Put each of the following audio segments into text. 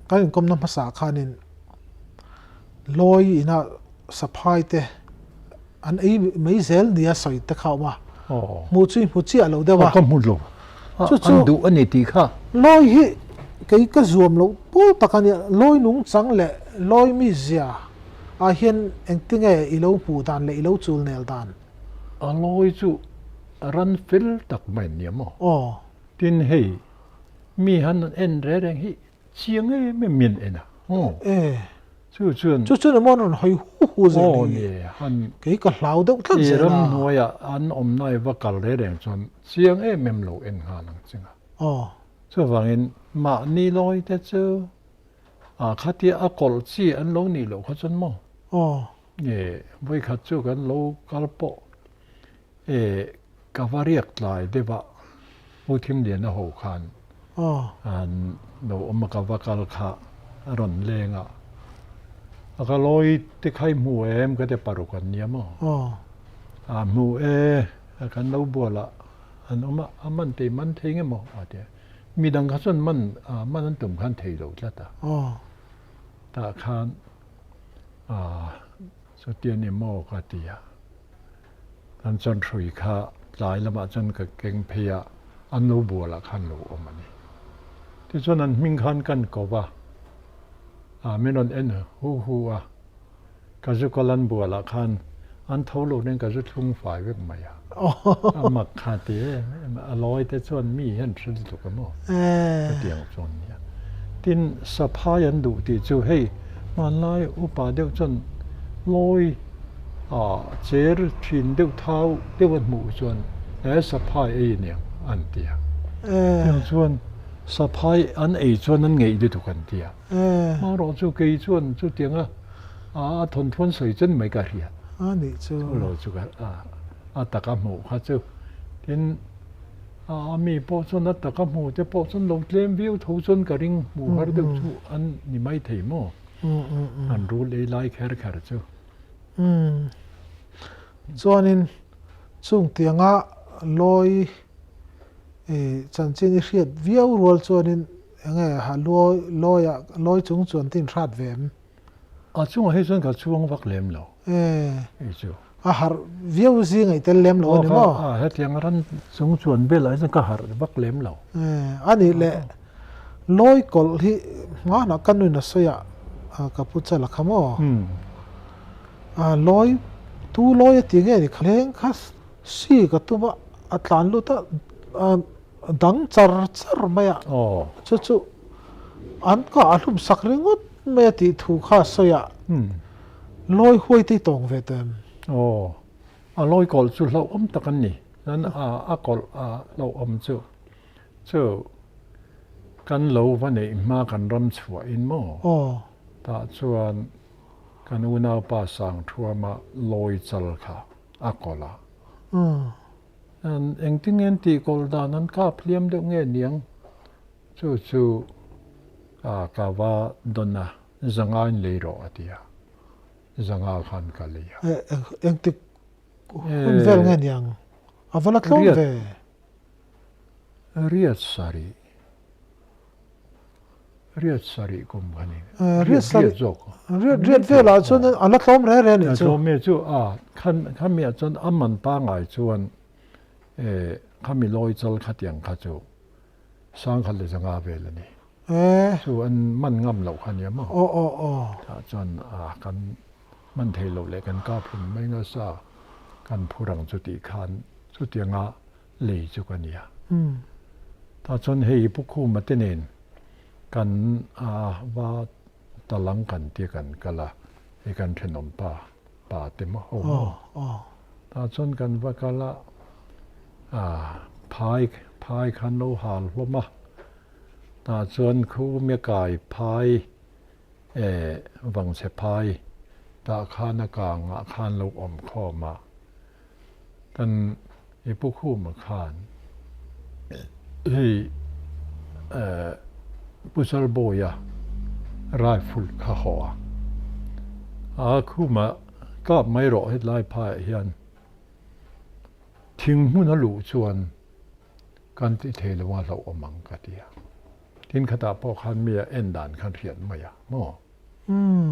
Kan inkawmna hmasa khanin lawi ina saphai te an ei mai zel nia sawi te kha a awm a. Hmuh chu i hmu chiah lo deuh a. Ka hmu lo. Chu chu an duh a ni tih kha. Lawi hi kei ka zuam loh pawl tak a nia. Lawi nungchang leh lawi mizia ah hian engtinge i lo hmuh dan leh i lo chul nel dan? A lawi chu ran fel tak mai nia maw? Aw. Tin hei mi han en reng reng hi Chiang em em min en a. Aw. E. Chu chuan. Chu chuan emaw an rawn hawi hu hu zel hi. Aw ni han. Kei ka hlau deuh tlat zel a. I ramhnuaia an awmna i va kal reng reng chuan chiang em em lo en nghal ang ching a. Aw. Chuvangin mahni lawi te chu a khatia a kawlh chi an lo nih loh kha chuan maw? Aw. E vawikhat chu kan lo kal pawh e ka va riak tlai deuh a. Pu Thimliana ho khan an lo awm a, ka va kal kha a rawn leng a, a ka lawi te kha i hmu em ka ti paruk an nia maw? A hmu e, a kan lo bual a, an awm a, a man tei man thei nge maw a ti a, midang kha chuan man man an tum khan thei lo tlat a, tah khan chuti a ni maw ka ti a. An chuan hrui kha tlai lamah chuan ka keng phei a, an lo bualah khan lo awm a ni. Tichuan an hming khan kan ko va, ah min rawn en hu hu a, ka zu kal an bualah khan an tho lo nen ka zu thlung fai vek mai a. A mak kha ti em em a, a lawi te chuan mi hian hre lutuk a maw? Ka ti ang chuan nia. Tin, saphai an duh tih chu hei hmanlai upa deuh chuan lawi Ah, cher thin deuh thau deuh a hmuh chuan he saphai ei aniang an ti a. Tiang chuan saphai an ei chuan an ngeih lutuk an ti a. Hmarawh chu kei chuan chutiang a a thawnthuan sawi chen mai ka hria. A nih chu. Chu lo chu ka a taka hmuh kha chu. Tin, a mi pawh chuan a taka hmu te pawh chuan lo tlem viau tho chuan ka ring hmu har deuh chu an ni maithei maw? An rul ei lai kher kher chu. Umm. Chuanin chung tianga lawi i chanchin i hriat viau rual chuanin enge ha luai lawia lawi chung chuan te in hrat ve em? A chungah hi chuan ka chuang vak lem lo. E. Hei chu. A harh viau zing i tel lem lo a ni maw? A hetiang ran chung chuan velah hi chuan ka harh vak lem lo. E. A nih leh Lawi kawlh hi hmanah ka nun a sawi a, ka pu chal a kha maw? Lawi, tu lawi a ti nge ni kha leng kha si ka tum a, a tlan lut a, dang char char mai a, chu chu an kah a hlum sak ringawt mai a tih thu kha a sawi a, lawi huai te hi tawng ve tawh em? Aw, a lawi kawlh chu hlauhawm tak an ni, a kawlh a hlauhawm chu. Chu kan lo va neih hma kan ram chhuah in maw? Aw. Tah chuan kan unaupa Sangthuama lawi chal kha a kawlh a. An engtin nge an tih kawlh dan an kap hliam deuh nge niang? Chu chu a ka va dawn a, zanga in lei rawh a ti a. Zanga khan ka lei a. Engtik hun vel nge niang? A va la tlawm ve. Riat sarih, riat sarih kum kha ni. Riat sarih zawk. Riat riat velah chuan a la tlawm reng reng a nih chu. Tlawm e chu a khan khamiah chuan a man pangai chuan e khami lawi chal khatiang kha chu sangkhat leh zanga vel a ni. Chu an man ngam loh kha nia maw? Aw aw aw. Tah chuan a kan man thei loh leh kan kap hlum mai nasa kan phur ang chu tih khan chutianga lei chu ka nia. Tah chuan hei Pu Khuma te nen kan a va talang kan tia kan kal a, hei kan thenawm pa pa te maw ho maw. Tah chuan kan va kal a, a phai phai khan lo hal hlawm a, tah chuan khu mia kai phai e vangchhe phai tah khan a kangah khan lo awm khawm a. Kan i pu khuma khan hei Pu Chalbawia rifle kha haw a, a khuma kap mai rawh hetlai phaiah hian thing hmun a luh chuan kan ti thei lo a hlauhawm ang ka ti a. Tin khatah pawh khan mi a en dan khan hriat mai a maw?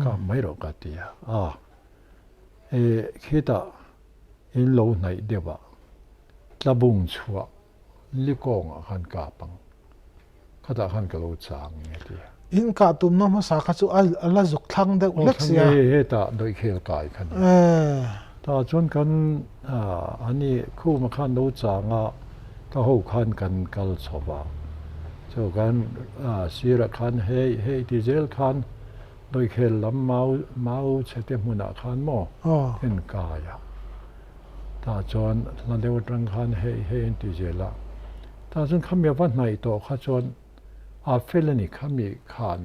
Kap mai rawh ka ti a. A, e khitah in lo hnaih deuh a, tlabung chhuah likawngah khan kap ang. Khatah khan ka lo chang nge a ti a. In kah tumna hmasa kha chu a la zuk thlang deuh hlek sia. Aw thlang e, hetah dawihkhel kai kha nia. Tah chuan kan ani khuma khan lo chang a, ka ho khan kan kal chho va. Chu kan sirah khan hei hei ti zel khan dawihkhel lam mau mau chhe te hmunah khan maw en kai a. Tah chuan hla deuh atang khan hei hei an ti zel a, tah chuan khami a va hnaih tawh kha chuan a fel a ni, khami khan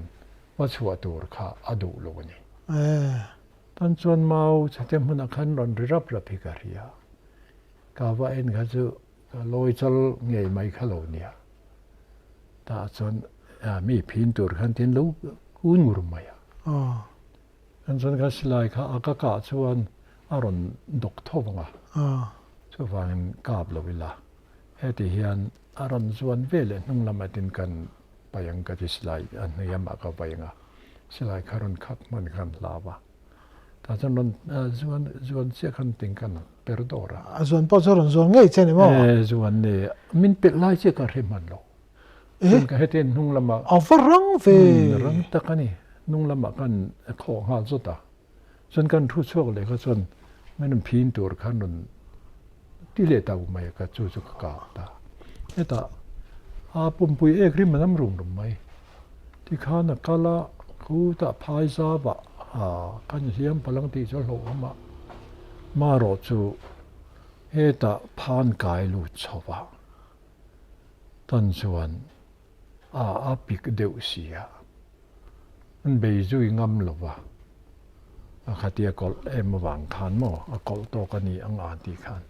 va chhuah tur kha a duh lo a ni. Tan chuan mau chhete hmunah khan rawn ri rap rap hi ka hria, ka va en kha chu ka lawi chal ngei mai kha lo nia. Tah chuan mi phin tur khan tin lo kun ngur mai a. Kan chuan kha silai kha a ka kah chuan a rawn dawk tho vang a, chuvangin kap lo ila heti hian a rawn zuan ve leh hnung lamah tin kan paih ang ka ti silai a hnuiamah ka vai ang a, silai kha rawn khap hman khan hlau a, tah chuan rawn zuan zuan chiah khan ting kan per dawr a. A zuan pawh chu a rawn zuan ngei che ni maw? E zuan ni, min pelh lai chiah ka hre hman lo. Chuan ka heti hnung lamah. A va rang ve. Rang tak a ni. Hnung lamah khan a khawh nghal zawt a. Chuan kan thu chhuak leh kha chuan min rawn phin tur khan rawn ti leh ta mai a ka chu chu ka kap ta. Hetah a pumpui ek rim a nam rum rum mai. Tikhan a kal a, khutah phai zauah kan hliam palang tih chu a hlauhawm a. Marawh chu hetah phan kai lut chho va. Tan chuan a a pik deuh si a, an bei zui ngam lo va, a khatia kawlh em avang khan maw a kawlh tawk a ni ang a tih khan.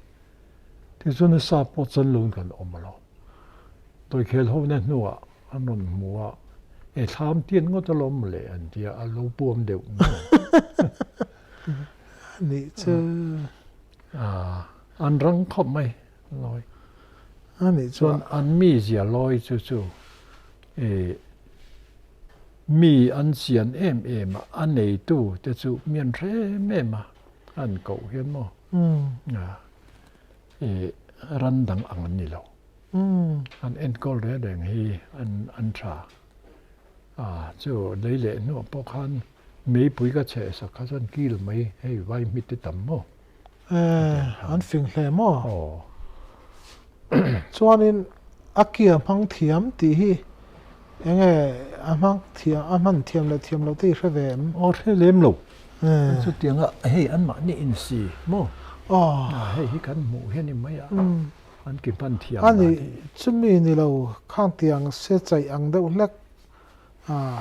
Tichuan a sap pawh chuan lung kan awm lo. Tawikhel hona hnuah an rawn hmu a, e thlam tian ngawt alawm le an ti a, a lo puam deuh maw. Nih chu. An rang khawp mai. Lawi. A nih chuan an mizia lawi chu chu i mi an chian em em a, a neitu te chu mi an hre em em a, an koh hian maw i ran dang ang an ni lo. An enkawl reng reng hi an an tha. A chu lei leh hnuah pawh khan meipui ka chheh sak kha chuan kil mai hei vai hmit te tam maw. An fing hle maw? Chuanin a kia hmang thiam tih hi enge a hmang thiam a hman thiam leh thiam loh te i hre ve em? Aw hre lem lo. Chutianga hei anmahni insi maw? Hei hi kan hmuh hian i mai a, an ki hman thiam dan hi. Ani chumi ni lo khang tiang se chaih ang deuh hlek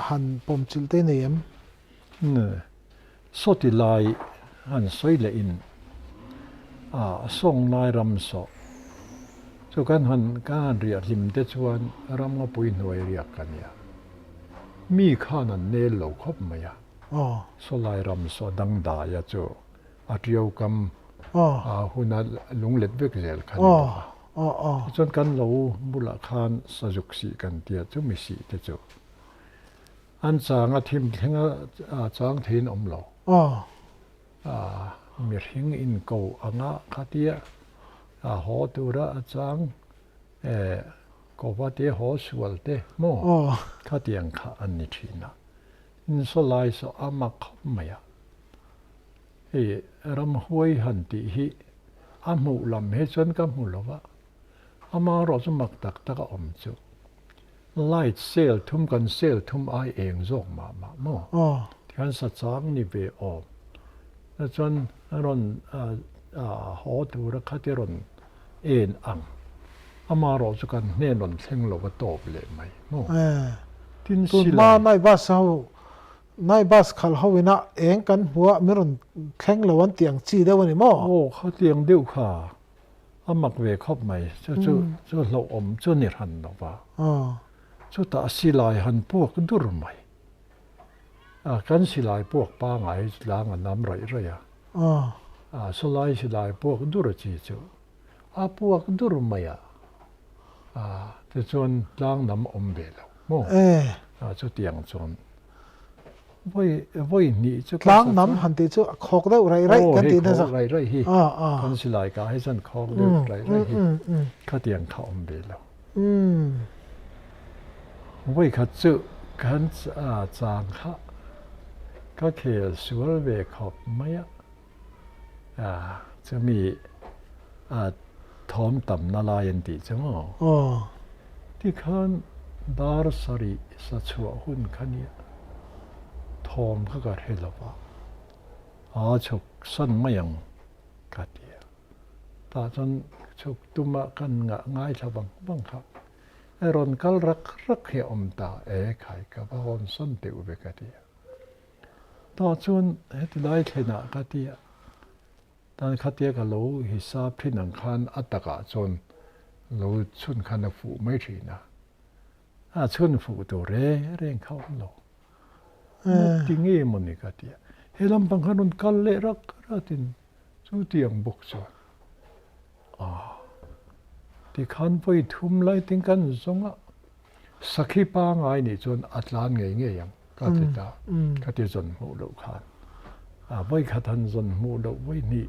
han pawmchilh te i nei em? Sawti lai han sawi leh in a sawng lai ram sawh chu kan han kan han riah hlim te chuan ram ngapui hnuai riak ka nia. Mi khan an nel lo khawp mai a. Saw lai ram saw dangdai a chu a tiau kam a huna lunglet vek zel kha ni bawk a. Tichuan kan lo bulah khan sazuk sih kan tia chu mi sih te chu. An chang a thim thleng a chang theiin awm lo. Mihring inko anga khatia a haw tura a chang kova te haw sual te maw khatiang kha an ni thin a. Insawlai saw a mak khawp mai a. Hei ramhuai han tih hi a hmuh lam hi chuan ka hmu lo va, amaherawh chu mak tak tak a awm chu. Light sel thum kan sel thum ai eng zawk mah mah maw? Tikhan sa chang ni ve awm. Chuan a rawn haw tura khat i rawn en ang. Amaherawh chu kan hnen rawn thleng lo a tawp leh mai maw? Tin silai. Tunhma night bus ho, night bus khalh ho ina eng kan hmu a min rawn thleng lo an tih ang chi deuh a ni maw? Aw khatiang deuh kha. A mak ve khawp mai, chu chu chu hlauhawm chu ni hran lo va. Chutah silai han puak dur mai. A kan silai puak pangai tlang a nam raih raih a. A sawlai silai puak dur chi chu a puak dur mai a. A tichuan tlang nam awm ve lo. Maw? A chutiang chuan vawi vawi hnih chu Tlang nam han tih chu a khawk deuh raih raih kan tih nasa. Aw hei khawk raih raih hi. Kan silai kah hi chuan khawk deuh raih raih hi khatiang kha awm ve lo. Vawi khat chu kan chang kha ka khel sual ve khawp mai a. Chumi thawm tamna lai an tih chu maw? Tikhan dar sarih sa chhuah hun kha nia thawm kha ka hre lo va, a chhuk san mai ang ka ti a. Tah chuan chhuk tuma kan ngah ngaithla vang vang kha rawn kal rak rak hi a awm ta e khai ka va hawn san deuh ve ka ti a. Tah chuan heti lai thlenah ka ti a, tan khatia ka lo hisap thin ang khan a takah chuan lo chhun khan a fuh mai thin a, a chhun fuh tur reng reng kha awm lo. Ti nge mawni ka ti a, he lampang khan rawn kal leh rak ratin chutiang bawk chuan a tikhan vawi thum lai tin kan zawng a. Sakhi pangai nih chuan a tlan ngei ngei ang ka ti ta. Ka ti zawn hmuh loh khan. A vawi khat han zawn hmuh loh vawi hnih,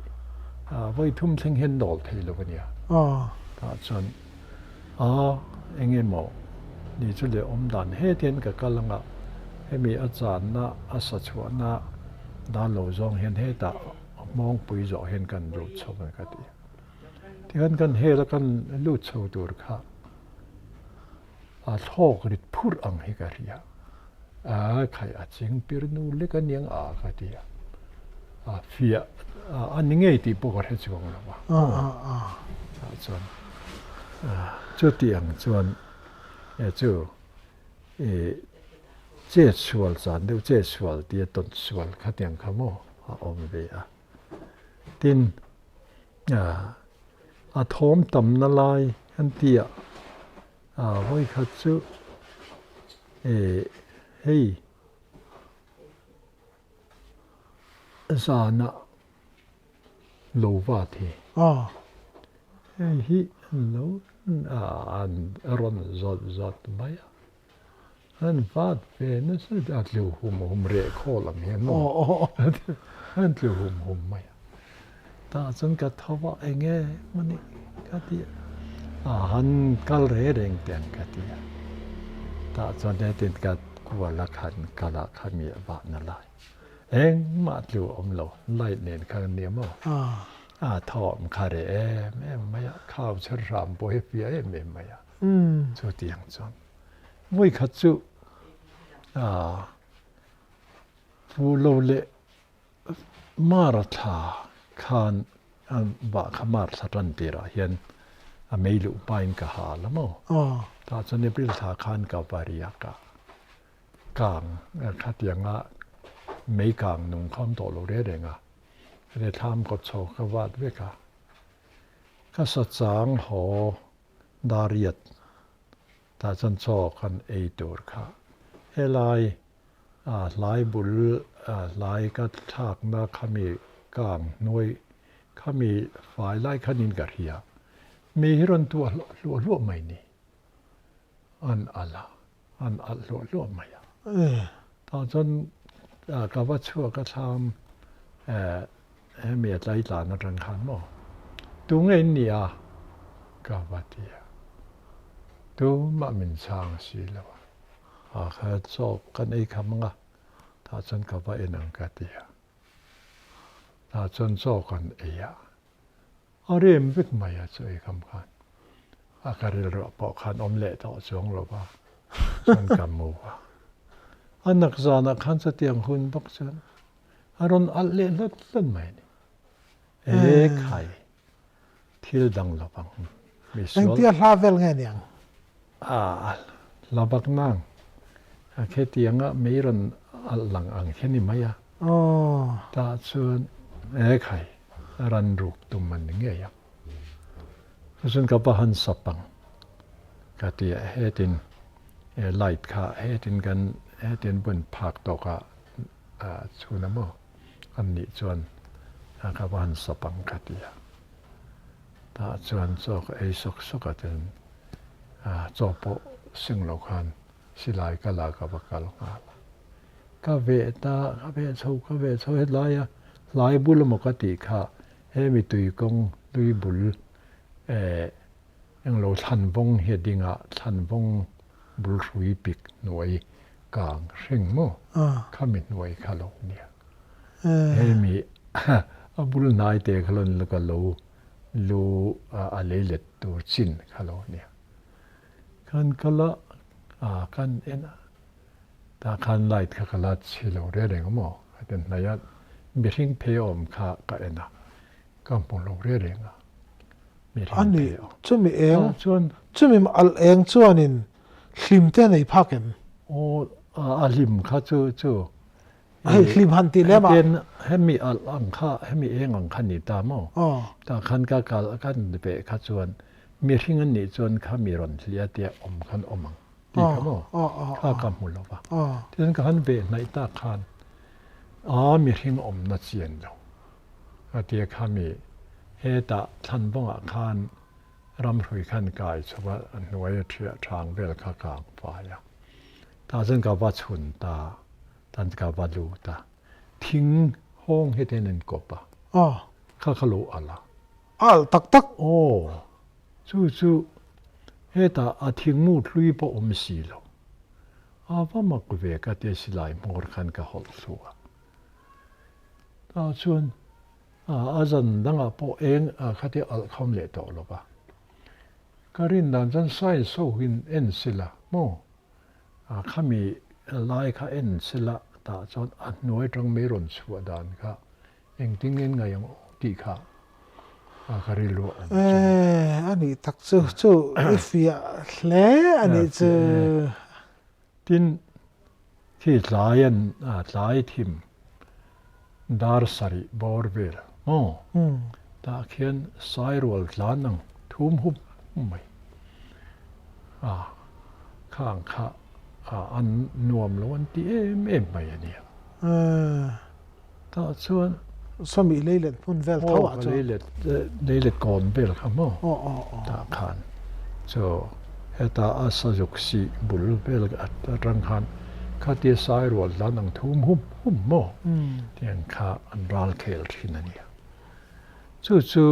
vawi thum thleng hian nawl thei lo a nia. Tah chuan a eng emaw ni chu leh awm dan hetian ka kal anga hemi a channa a sa chhuahna dan lo zawng hian hetah hmawngpui zawh hian kan lut chho ang ka ti. Tikhan kan hela kan lut chho tur kha A thlawk rit phurh ang hi ka hria. A khai a ching pir nu lek a niang a ka ti a. A fiah a ni ngei tih pawh ka hre chuang lo a. Tah chuan chuti ang chuan chu chet sual chan deuh chet sual tia tawn sual khatiang kha maw a awm ve a. Tin, a thawm tamna lai an ti a, vawikhat chu hei zanah lo vat hi, hei hi an lo an rawn zawt zawt mai a. An vat ve nasa a tlu hum hum reh khawl ang hian maw an tlu hum hum mai a. Tah chuan ka tho a eng e mawni ka ti a, a han kal reng reng teh ang ka ti a. Tah chuan hetin ka kual a khan kal ah kha mi a vahna lai engmah tlu a awm lo light nen khan ania maw a thawm kha reh em em mai a, khau chher hram pawh hi fiah em em mai a chutiang chuan. Vawi khat chu Pu Lo leh Mara thla khan vah kha Mar thla tan tirah hian a mei luh hmain ka ha la maw? Tah chuan April thla khan ka va riak a, kang khatianga mei kang nung kha awm tawh lo reng reng a, heti thlam kawt chho ka vat vek a, ka sa chang haw Dariat. Tah chuan chaw kan ei tur kha helai hlai bul hlai ka thlakna khami kang hnuai khami fai lai khanin ka hria. Mi hi rawn tuah hluah hluah mai ni. An alh a, an alh hluah hluah mai a. Tah chuan ka va chhuak a thlam hemi a tlai tlan atang khan maw tunge in ni a ka va ti a, tumah min chhang si lo a, a kha chaw kan ei kham ang a, tah chuan ka va en ang ka ti a, tah chuan chaw kan ei a, a rem vek mai a chaw ei kham khan, a ka rilruah pawh khan awm leh tawh chuang lo va, chuan ka mu a, a nak zanah khan chutiang hun bawk chuan A rawn alh leh hlat hlat mai a ni. E khai, thil dang lo ang. Mi sual. Engtia hla vel nge niang? A hla bak nang. A khetianga mei rawn alh lang ang hi a ni mai a. Tah chuan e khai, a ran ruk tum a ni ngei ang. Chuan ka va han sap ang ka ti a, hetin light kha hetin kan hetin bun phak tawkah chhun a maw? An nih chuan ka va han sap ang ka ti a. Tah chuan chaw ka ei sawk sawk a, tin chaw pawh sing lo khan Silai ka la ka va kal nghal a. Ka veh ta, ka veh chho, ka veh chho helaia hlai bul emaw ka tih kha hemi tuikawng tui bul eh englo thlanvawng hi a ding a, thlanvawng bul hrui pik hnuai kang hring maw khami hnuai kha lo nia. Hemi a bul hnai te kha lo ni ka lo lu a lei let tur chin kha lo nia. Kan kal a, a kan en a, tah khan light kha ka la chhi lo reng reng a maw? Hetiang hnaia mihring phei awm kha ka en a, ka hmu lo reng reng a, mihring phei awm. Chumi eng, chumi alh eng chuanin hlim te a nei phak em? Aw, a hlim kha chu chu. Hei hlim han ti lem a. Hetiang hemi alh ang kha, hemi eng ang kha ni ta maw? Tah khan ka kal ka ve kha chuan Mihring an nih chuan kha mi rawn hlia tia awm khan awm ang tih kha maw? Kha ka hmu lo va. Tichuan ka han veh hnaih tak khan a mihring awmna chian lo a tia kha mi hetah thlanvawngah khan ramhrui khan kai chhuak a, a hnuai a thiah thang vel kha kang fai a. Tah chuan ka va chhun ta, tan ka va lut a. Thing hawng hetiang an kawp a, kha kha lo alh a. Alh tak tak. Aw, chu chu hetah a thingmu hlui pawh awm si lo. A va mak ve ka tia silai hmawr khan ka hawlh thlu a. Tah chuan a zan dangah pawh eng khatia alh khawm leh tawh lo va. Ka rin dan chuan science ho hin en sila maw? Khami lai kha en sila tah chuan a hnuai tang mai rawn chhuah dan kha Engtin nge ngai ang aw tih kha ka rilru a awm chu. Eh, a nih tak chu, chu i fiah hle a nih chu. Tin, khi tlai an, tlai thim dar sarih bawr vel maw? Tah khian sairual tlan ang thum hup mai. A, khang kha an nuam lo an ti em em mai a nia. Tah chuan. Sawmi leilet hmun vel tho ah chuan. Aw, leilet, leilet kawn vel kha maw? Tah khan. Chu heta a sazuk sih bul vel atang khan khatia sai rual hlan ang thum hum hum maw? Tiang kha an ral khel thin a nia. Chu chu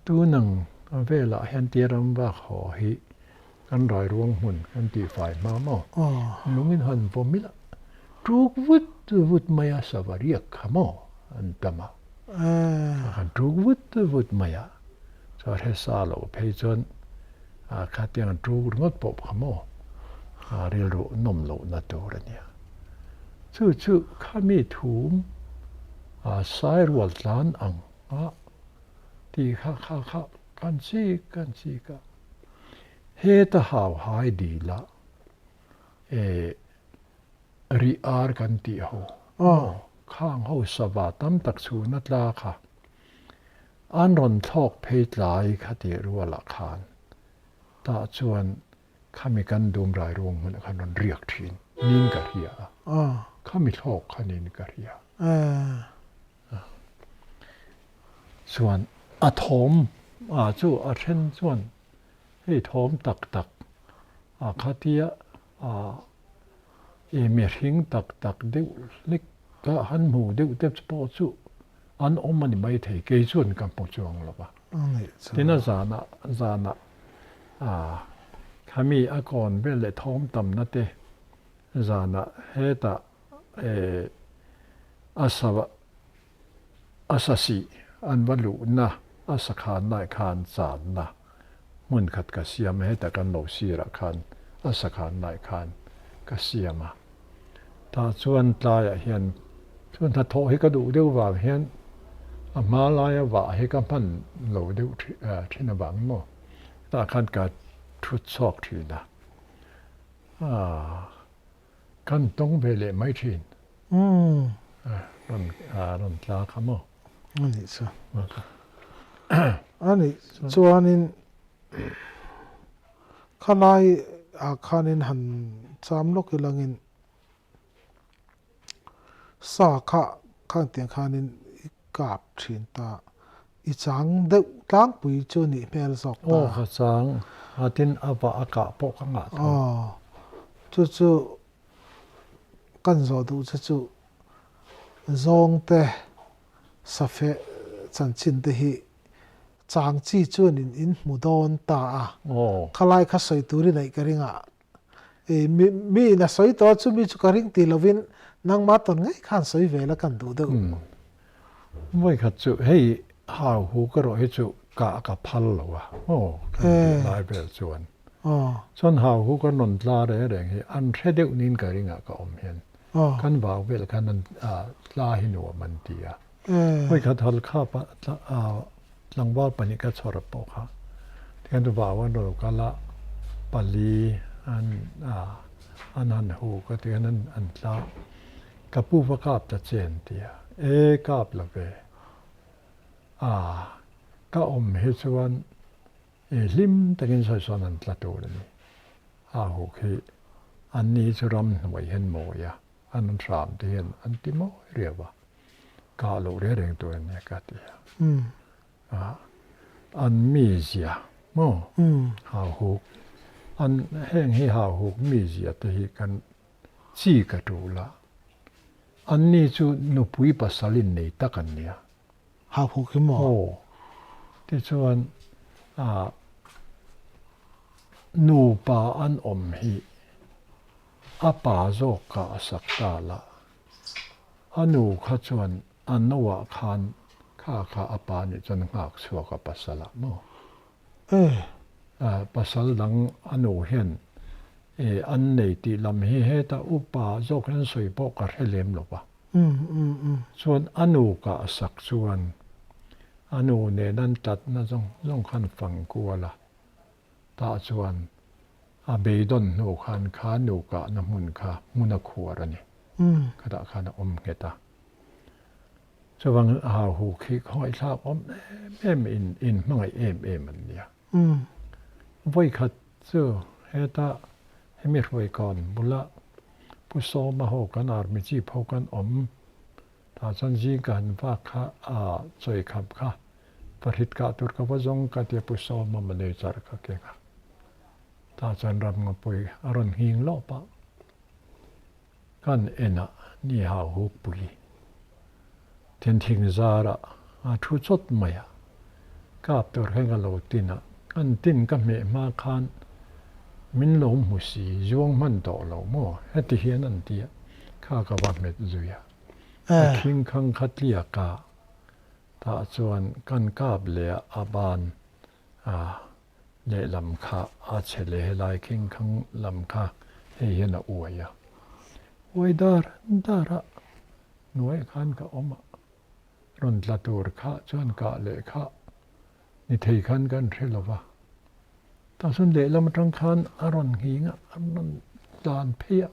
tunang velah hian tia ram vak haw hi Kan rai ruang hmun kan tihfai hma maw? Lungin han vawm ila, tuk vut vut mai a sava riak kha maw an tam a. Kan tuk vut vut mai a, chuan hre sa loh phei chuan khatiang an tuk ringawt pawh kha maw rilru nawm lohna tur a nia. Chu chu khami thum sairual tlan ang a tih kha kha kha kan chik kan chik a. Heta hau hai dil a, eh, rih ar kan tih ho, maw, khang ho sava tam tak chhuna tla kha an rawn thlawk phei tlai kha tih rualah khan tah chuan khami kan dum rai ruang hmunah khan rawn riak thin niin ka hria a, khami thlawk kha niin ka hria. Chuan a thawm a chu a then chuan hei thawm tak tak a khatia a i mihring tak tak deuh hlek ka han hmu deuh te pawh chu an awm a ni maithei kei chuan ka hmu chuang lo va. Tin a zanah zanah a khami a kawn vel leh thawm tamna te zanah hetah a sa a sa sih an va luhna a sa khan lai khan channa hmun khat ka siam a, heta kan lo sirah khan a sa khan lai khan ka siam a. Tah chuan tlaiah hian chuan hnathawh hi ka duh deuh vang hian a hma laia vah hi ka hman lo deuh thin avang maw tah khan ka thut chhuak thin a. Kan tawng ve leh mai thin. Rawn rawn tla kha maw? A nih chu. A nih chuanin khalai ah khanin han cham lawk ilangin sa kha khang tiang khanin i kap thin ta. I chang deuh tlangpui chu nih hmel zawk ta. Aw ka chang a tin a vah a kah pawh ka ngah tho. Aw. Chu chu kan zawh duh che chu zawngte safe chanchin te hi chang chi chuan in in hmu dawn ta a. Khalai kha sawi tur i neih ka ring a. Mi mi in a sawi tawh a chumi chu ka ring ti lovin nangmah tawn ngei khan sawi ve la kan duh deuh. Vawikhat chu hei hau hu ka rawh hi chu kah ka phal lo a aw kan tih lai vel chuan chuan hau hu kan rawn tla reng reng hi an hre deuh niin ka ring a ka awm hian kan vau vel khan an tla hi nuam an ti a. Vawikhat hal kha tlangval pahnih ka chhawr pawh kha tikhan chu vau an rawn kal a, pali an an han huk a tikhan an tla ka pu va kap ta che an ti a, e kap lo ve a ka awm hi chuan e hlim takin sawi sawn an tla tur a ni, a huk hi an ni chu ramhnuai hian mawi a. An hram te hian an ti mawi riau a, kah loh reng reng tur a nia ka ti a. An mizia maw hauhuk, an heng hi hauhuk mizia te hi kan chi ka tul a, an ni chu nupui pasal in nei tak an nia. Hauhuk hi maw? Aw, tichuan nupa an awm hi A pa zawk kha a sak ta la. A nu kha chuan a noah khan kha kha a pa nih chuan nghak chhuak a pasal ah maw? Pasal dang a nu hian an nei tih lam hi heta upa zawk hian sawi pawh ka hre lem lo va. Chuan a nu kah a sak chuan a nu nen an tlatna zawng zawng khan fang kual a. Tah chuan a beidawn hnu khan kha nu kahna hmun kha hmun a khuar a ni. Khatah khan a awm nghet a. Chuvang a hu khi khawngaihthlak awm em em in in hmangaih em em an nia. Vawikhat chu heta hemi hruaikawn bula Pu Sawma ho kan army chief ho kan awm tah chuan zing ka han vak kha a chawikham kha Pahrit kah tur ka va zawng ka tia Pu Sawma manager ka keng a. Tah chuan Ramngapui a rawn nghing lawp a. Kan enah ni hau huk pui. Tin thing zarah a thu chawt mai a. Kap tur khan ka lo tin a. Kan tin ka hmeh hma khan min lo hmu si zuang hman tawh lo maw heti hian an ti a. Kha ka va hmet zui a. A khing khang kha tliak a. Tah chuan kan kap leh a ban a lehlam kha a chhe leh helai khing khang lam kha hei hian a uai a. Uai dar dar a hnuaiah khan ka awm a, rawn tla tur kha chuan kah leh kha ni thei khan kan hre lo va. Tah chuan lehlam atang khan a rawn nghing a, a rawn tlan phei a.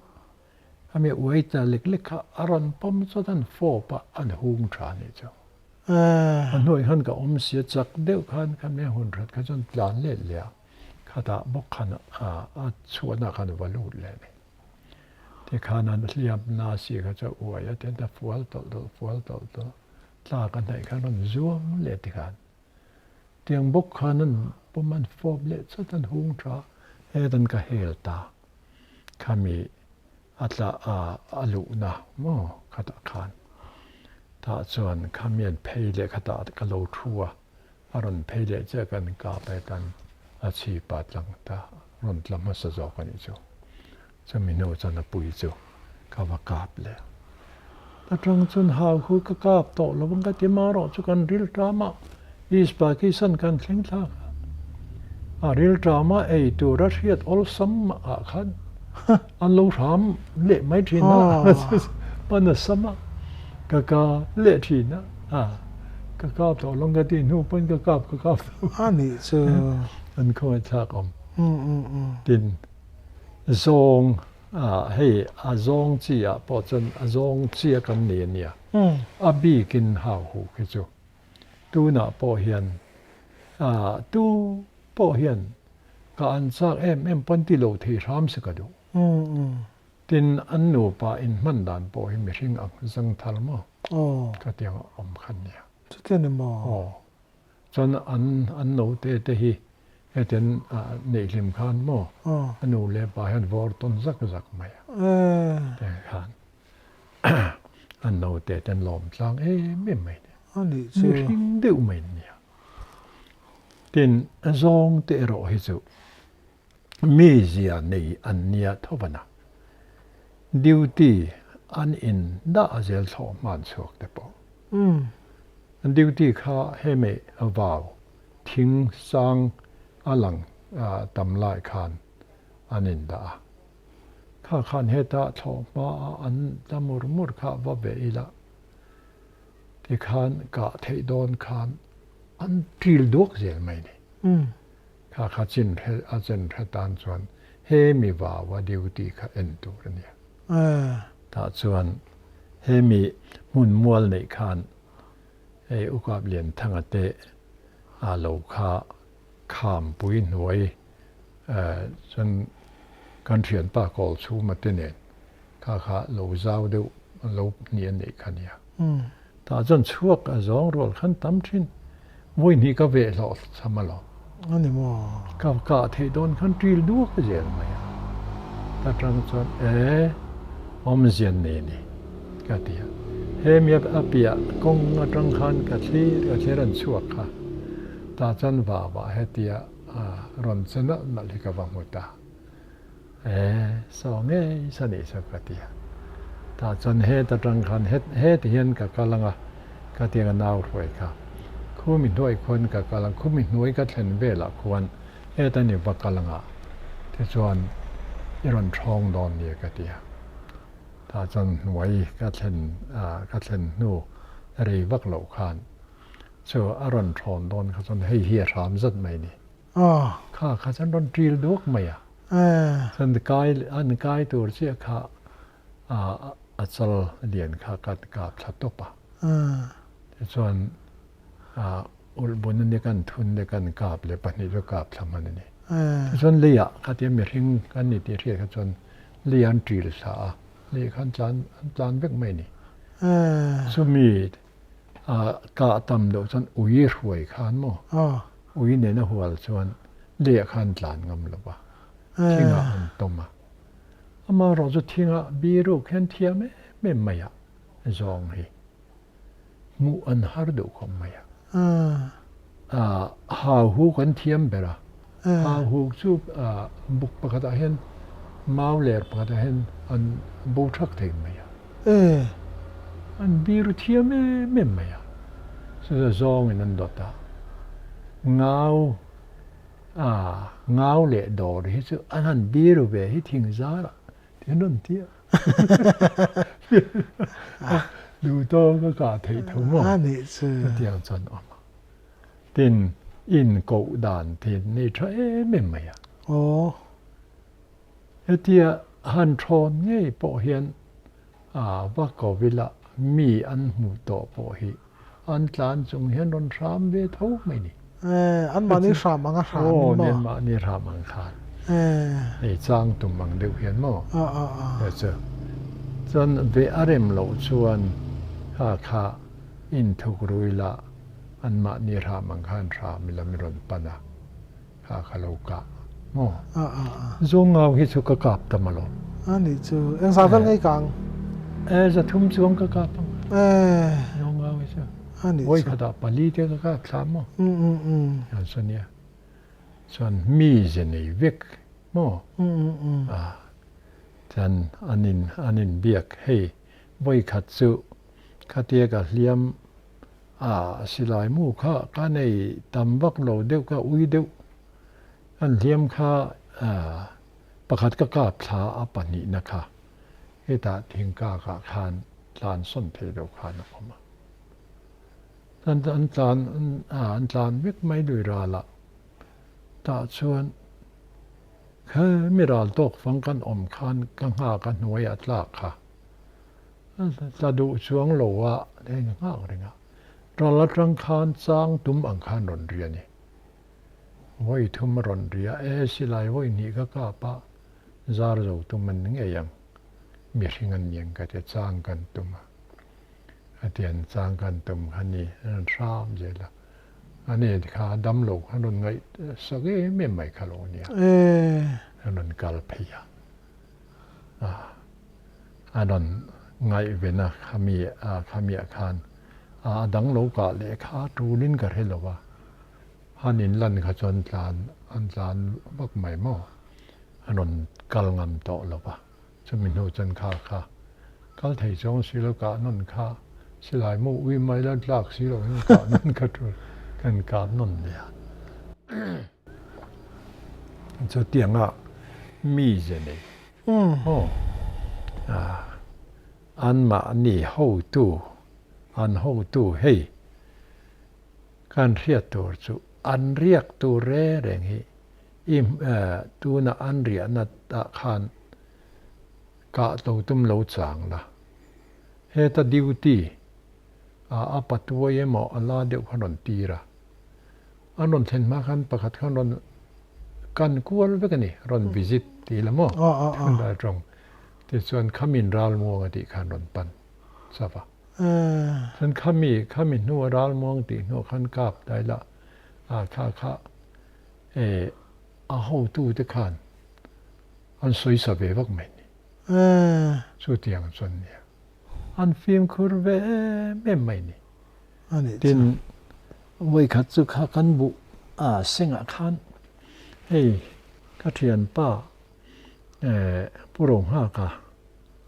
A mi uai ta lek lek kha a rawn pawm chuan an fawp a, an hung tha a nih chu. A hnuai khan ka awm sia chak deuh khan kha mi a hun that kha chuan tlan let leh a, khatah bawk khan a chhuahna khan a va lut leh a ni. Tikhan an hliam na si kha chu a uai a, tihian ta fual tawlh tawlh fual tawlh tawlh tlak a hnaih khan rawn zuang leh tikhan tiang bawk khan an pawm an fawp leh chawt an hung tha hetan ka hel ta. Khami a tla a a luhna maw khatah khan tah chuan khami an phei leh khatah ka lo thu a, a rawn phei leh chiah kan kap e kan a chhipa tlang ta rawn tla hmasa zawk a nih chu. Chumi hnu chuan a pui chu ka va kap leh a. Atang chuan hau hu ka kap tawh lo ang ka ti marawh chu kan ril ṭam a, East Pakistan kan thleng thlak a, a ril ṭam a ei tur a hriat awlsam ah khan an lo hram leh mai ṭhin a, pan a sam a, ka kap leh ṭhin a, ka kap tawh lo ang ka tih hnu pawn ka kap ka kap tawh. A nih chu. An khawngaihthlak awm. Tin, zawng. Hei a zawng chi ah pawh chuan a zawng chi a kan ni a nia. A bikin hau huh khi chu tunah pawh hian tu pawh hian ka an chak em em pawn ti lo thei hram se ka duh. Tin an nupa in hman dan pawh hi mihring ang zang thar maw ka ti ang awm khan nia. Chutiang ni maw? Aw. Chuan an an naute te hi. Hetian neih hlim khan maw a nu leh pa hian vawr tawn zak zak mai a. Tiang khan an naute te an lawm tlang em em mai a ni. Mihring deuh mai an nia. Tin, a zawng te erawh hi chu mizia nei an nia tho van a. Duty an in dah zel thlawh hman chhuak te pawh. Duty kha hemi vau Thing sang a lang tam lai khan an indah a. Kha khan heta thlawh hma a an tla mur mur kha va ve ila tikhan kah theih dawn khan an ṭil duak zel mai ni. Kha kha chin hre a chen hre tan chuan he mi vau a duty kha en tur a nia. Tah chuan he mi hmun mual neih khan Hei Ukap Lianthanga te a lo kha khampui hnuai chuan kan thianpa kawl chhuma te nen kha kha lo zau deuh lo hnih a neih kha nia. Tah chuan chhuak a zawng rual khan tam thin. Vawi hnih ka veh hlawh cham alawm. A ni maw? Ka kah theih dawn khan ṭil duak zel mai a. Ta ṭang chuan e, awmzia nei ni ka ti a. Hemi a piah kawng aṭang khan ka thlir ka thlir an chhuak kha. Tah chuan vah vah hetia rawn che nalh nalh hi ka va hmu ta. E, saw ngei sa nih chu ka ti a. Tah chuan heta tang khan heti hian ka kal ang a, ka ti ang a nau hruai kha. Khumi hnuai khuan ka kal ang, khumi hnuai ka thlen velah khuan heta ni va kal ang a, tichuan i rawn thawng dawn nia ka ti a. Tah chuan hnuai ka thlen ka thlen hnu rei vak loh khan chu a rawn thawn dawn kha chuan hei hi a hram zat mai ni. Kha kha chuan rawn ṭil duak mai a. Chuan kai an kai tur chiah kha a chal lian kha ka kap thla tawp a. Tichuan ulh bun a ni kan thun leh kan kap leh pahnih chu kap thla hman a ni. Tichuan leiah khatia mihring kan ni tih hriat kha chuan lei an ṭil thla a, lei kha an tlan an tlan vek mai a ni. Chumi Kah tam loh chuan ui hruai khan maw? Ui nena hual chuan leh khan tlan ngam lo va, thingah an tawm a. Amaherawh chu thingah biruk hian thiam em em mai a, zawng hi hmuh an har duh khawp mai a. Hau huk an thiam ber a, hau huk chu buk pakhatah hian mau ler pakhatah hian an bo thak thei mai a. An biru thiam em em mai a, chu chu zawngin an dawt a, ngau ngau leh dawr hi chu an han biru ve hi thing zarah Ti an rawn ti a. Duh tawk a kah theih tho maw? A nih chu. Chutiang chuan a awm a. Tin, in koh dan thin nei tha em em mai a. Aw. Hetia han thawn ngei pawh hian a va ko ila mi an hmuh tawh pawh hi an tlan chung hian rawn hram ve tho mai ni. An mahni hram ang a hram in maw? Aw, an mahni hram ang khan. Hei chang tum ang deuh hian maw? He chu. Chuan ve a rem loh chuan kha kha inthuk rui la an mahni hram ang khan hram ila mi rawn pan a, kha kha lo kah maw? Zawngau hi chu ka kap ta malawm. A nih chu. Eng za vel ngei kang? E, za thum chuang ka kap ang. Zawngau hi chu. A nih chu. Vawi khatah pali te ka kap thla maw? An saw nia. Chuan mi ze nei vek maw? A, chuan an in an inbiak hei vawi khat chu khatia ka hliam A silai mu kha ka nei tam vak lo deuh ka ui deuh kan hliam kha pakhat ka kap thla a pahnihna kha hetah thingkak ah khan tlan sawn thei lo khan a awm a an tlan an tlan vek mai lui ral ah tah chuan khemi ral tawk fang kan awm khan ka nghak a hnuai ah tlak kha. Tla duh chuang lo a heng nghak reng a, ral atang khan chang tum ang khan rawn ri a ni. Vawi thum a rawn ri a, e silai vawi hnih ka kap a, zar zo tum an ni ngei ang, mihring an ni ang ka ti a, chang kan tum a, a ti an chang kan tum kha ni, an rawn hram zel a. Ani kha damlo kha rawn ngaih sak em em mai kha lo nia. An rawn kal phei a, a rawn ngaihven a khami khamiah khan a dang lo kah leh kha tulin ka hre lo va, han inlan kha chuan tlan an tlan vak mai maw, a rawn kal ngam tawh lo va. Chumi hnu chuan kha kha kal thei chuang si lo kah nawn kha silai mu ui mai la tlak si lo hian kah nawn kha tul kan kah nawn leh a. Chutianga mize nei aw anmahni hotu an hotu hei kan hriat tur chu an riak tur reng reng hi I tuna an riahna ah khan kah to tum lo chang la. Heta duty a a patuai emaw a la deuh kha rawn tir a. An rawn thlen hma khan pakhat khan rawn kan kual vek a ni, rawn visit tih la maw tunlai tawng. Tichuan khamin ralmuang a tih khan rawn pan chauh a. Chuan khami khami hnua ralmuang tih hnuah khan kap dai la a kha kha E, a hotute khan an sawisa ve vak mai ni. Chutiang chuan nia, an fimkhur ve em em mai ni. Tin, vawikhat chu kha kan buh a sengah khan hei ka thianpa Pu Rohnghaka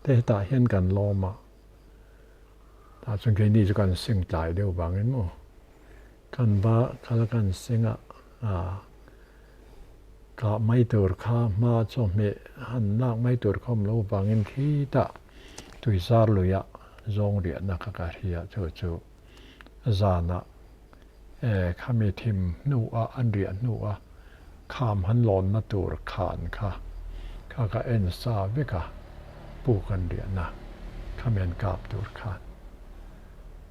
te hetah hian kan lawm a, tah chuan keini chu kan seng tlai deuh vangin maw Kan va kal kan seng a, kah mai tur kha hma chawhmeh han lak mai tur kha awm lo vangin khitah tuizar luiah zawng riahna kha ka hria chu chu zanah khami thim hnuah an riah hnuah kham han lawnna tur khan kha kha ka en sa vek a puk an riahna khami an kap tur khan.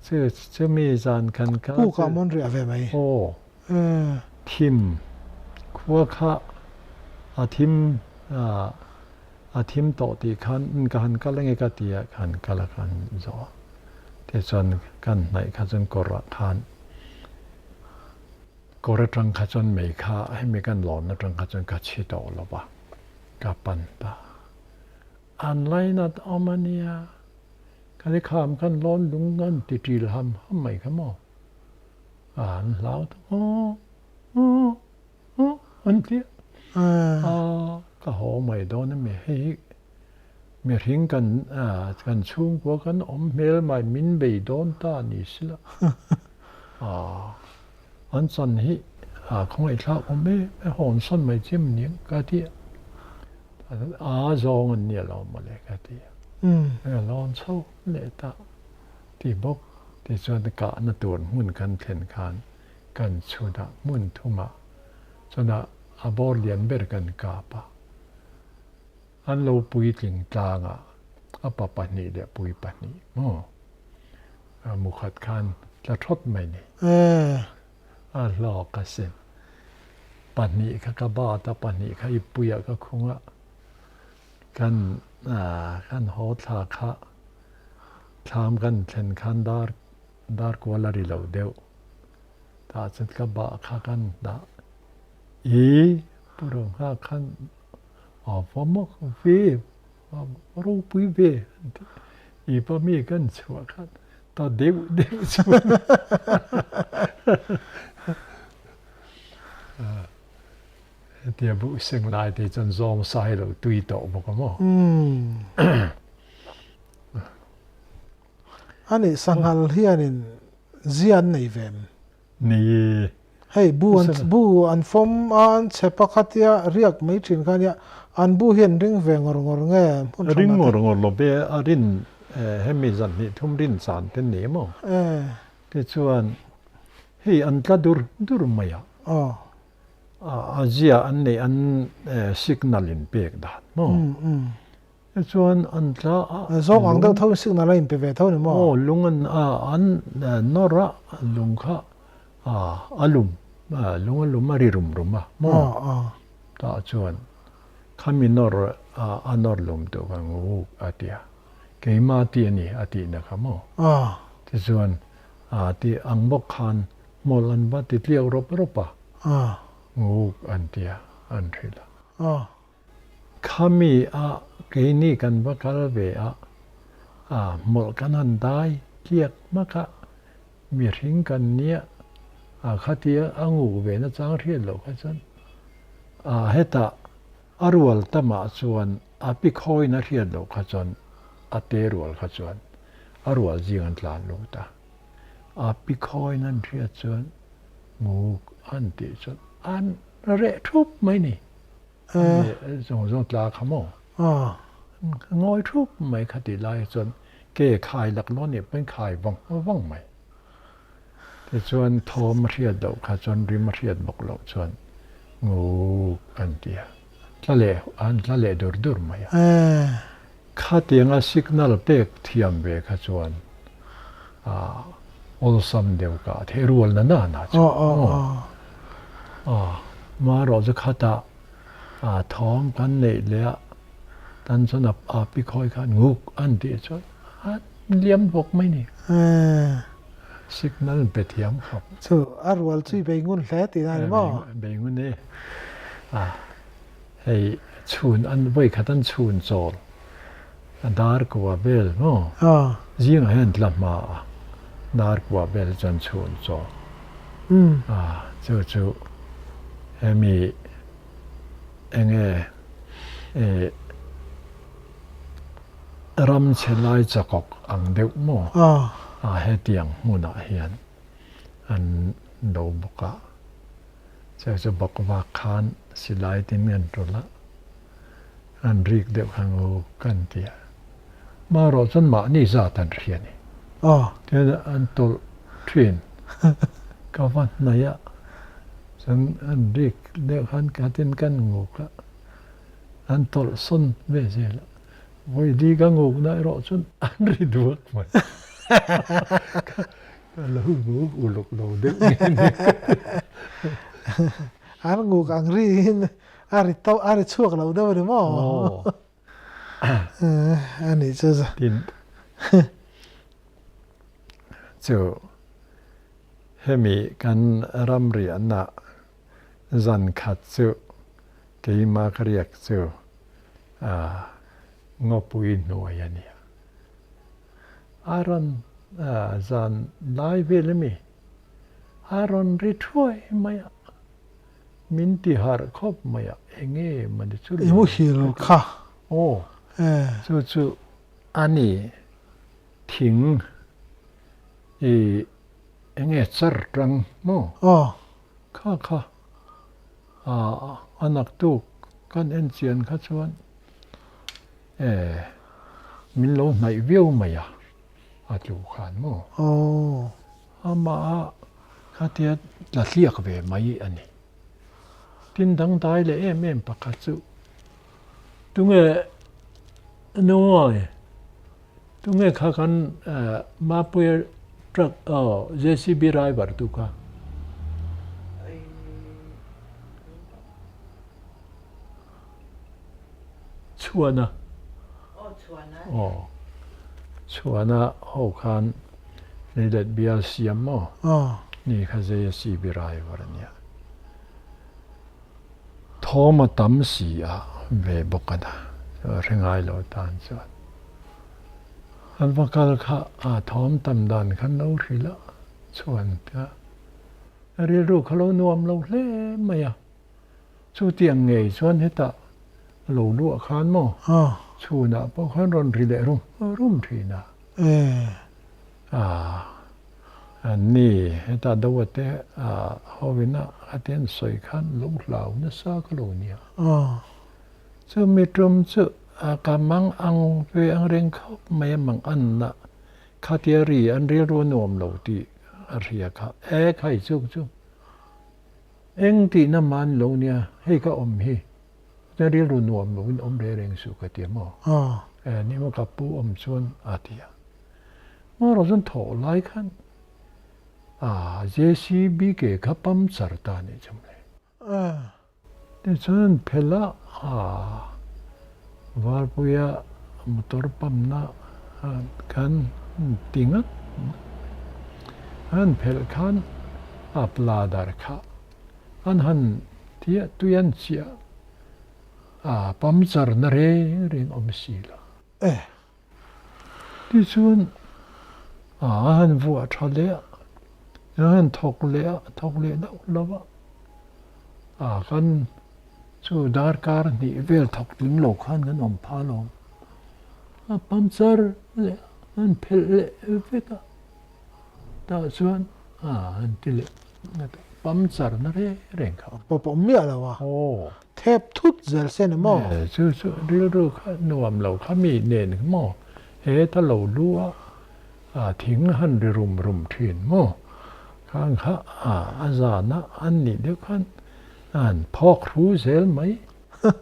Chu chumi zan kan kal chu. Puk ah mawn riah ve mai. Aw. Thim khua kha a thim a thim tawh tih khan ka han kal ange ka ti a, ka han kal a ka han zawh a. Tichuan kan hnaih kha chuan kawr ah khan kawr atang kha chuan mei kha hemi kan lawn atang kha chuan ka chhi tawh lo va, ka pan ta. An lainat awm a nia. Kan i kham khan lawn lung an ti ṭil ham ham mai kha maw? An hlau ta aw aw aw an ti a, ka haw mai dawn a mi hei hi mihring kan kan chhungkua kan awm hmel mai min bei dawn ta ni sila an chan hi khawngaihthlak awm em em hawnsawn mai chiam aniang ka ti a. A zawng an nia lo mawle ka ti a. Ka lawn chho leh ta ti bawk. Tichuan kahna tur hmun kan thlen khan kan chhun a, hmun thumah chuan a bawr lian ber kan kap a. An lo puitling tlang a, a pa pahnih leh pui pahnih maw? Mukhat khan tla thawt mai ni. A hlawk a sin. Pahnih kha ka bat a, pahnih kha i puiah ka khung a. Kan kan haw thla kha thlam kan thlen khan dar dar kual a ri lo deuh. Tah chuan ka bah kha kan dah i Pu Rohngha khan a va mak ve, a ropui ve an ti. I pa mi kan chhuah khan ta deuh deuh chuan hetia buh seng lai te chuan zawm sai lo tui tawh bawk a maw. Ani sanghal hianin zia an nei ve em? Ni. Hei bu an bu an fawm a an chhe pakhat ia riak mai thin kha nia an bu hi an ring ve ngawr ngawr nge hmun hrang Ring ngawr ngawr lo ve a rin hemi zan hnih thum rin chan te ni maw? Tichuan hei an tla dur dur mai a. A zia an neih an signal in pek dan maw? Tichuan an tla a. Zawng ang deuh tho in signal a inpe ve tho ni maw? Aw, lung an an nawr a, lung kha a lum, lung a lum a ri rum rum a maw? Tah chuan khami nawr a nawr lum tur khan nguk a ti a, keimah ti a ni a tihna kha maw? Tichuan ti ang bawk khan. Hmawlh an va ti tliak rawp rawp a, nguk an tia an hrilh a. Khami a keini kan va kal ve a, hmawlh kan han dai tliak hmak a, mihring kan nia a khatia a nguk ve na chang hriat loh kha chuan hetah a rual tamah chuan a pi khawiin a hriat loh kha chuan a te rual kha chuan a rual zing an tlan lut a. A pi khawiin an hriat chuan nguk an tih chuan an reh thup mai ni. Zawng zawng tla kha maw? Ngawi thup mai kha tih lai chuan ke khai lak law nih pawhin khai vang vang mai. Tichuan thawm a hriat loh kha chuan rim a hriat bawk loh chuan nguk an ti a, tla leh an tla leh dur dur mai a. Khatianga signal pek thiam ve kha chuan awlsam deuh ka theih rual na na na chu aw marawh chu khatah thawm kan neih leh a tan chuan a pi khawi khan nguk an tih chuan a liam bawk mai ni signal pe thiam khawp. Chu a rual chu i bei ngun hle tih na ni maw? Bei ngun e. Hei chhun an vawi khat an chhun chawl a dar kua vel maw? Zingah hian tla hma a dar kua vel chuan chhun chawl a chu chu hemi enge ram chhe lai chakawk ang deuh maw? A hetiang hmunah hian an lo bawk a. Chu chu bawk vak khan silai tin kan tul a, an rik deuh kha ngu kan ti a. Marawh chuan mahni zat an hria a ni. Tichuan an tawlh thin. Ka va hnaih a, chuan an rik deuh khan khatin kan nguk a, an tawlh sawn ve zel a. Vawi ka ngukna erawh chuan an ri duak mai. Ka lo nguk uluk lo deuh nge ni. An nguk ang ri in a ri to a ri chhuak lo deuh a ni maw? A nih chu za. Tin chu hemi kan ramriahna zan khat chu keima ka riak chu ngawpui hnuai a nia. A rawn zan lai vel ami? A rawn ri thuai mai a, min ti harh khawp mai a, enge mawni chu I muhil kha. Aw, chu chu a ni thing i enge char tang maw? Aw. Kha kha a naktuk kan en chian kha chuan E, min lo hnaih viau mai a, a tlu khan maw? Aw. Amah a khatia tla hliak ve mai a ni. Tin dangdai leh em em pakhat chu, tunge Nungawi, tunge kha kan Mapuia truck aw JCB driver tu kha? Chhuana aw Chhuana ho khan leilet bial siam maw ni kha zei a si birai var a nia. Thawm a tam si a ve bawk a na hre ngai lo tan chuan an va kal kha a thawm tam dan khan lo hrilh a chhuan kha rilru kha lo nuam lo hle mai a. Chutiang ngei chuan hetah a lo luah khan maw? Chhunah pawh khan rawn ri leh rum rum thin a. An ni hetah do te hovin a ati an sawi khan lo hlau nasa ka lo nia. Chumi tum chu ka mang ang ve ang reng khawp mai a mang anna khatia ri an rilru a nuam lo tih a hria kha e khai chuk chu. Eng tihna man lo nia, hei ka awm hi, chuan rilru nuam loin awm reng reng suh ka ti a maw? E, ni maw ka pu awm chuan a ti a. Marawh chuan thawh lai khan a JCB ke kha pam char ta nih chu mawle. Tichuan phelh a, a Varpuia motor pump na khan ti ngat an phelh khan. A bladder kha an han tia tui an chiah a pamchar na reng reng awm si lo. Tichuan a han vuah tha leh a, an han thawk leh a, thawk leh deuh lo a, a kan chu darkar hnih vel thawk tling lo khan kan awm phah alawm. A pamchar leh a, an phelh leh vek a. Tah chuan a han ti leh ngat a, pamchar na reng reng kha. Pawp awm miah lo a, thep thut zel se ni maw? Chu chu rilru kha nuam lo kha mi nen maw? He ta lo lu a, a thing han ri rum rum thin maw? Khang kha a a zan a an nih deuh khan a han phawk hru zel mai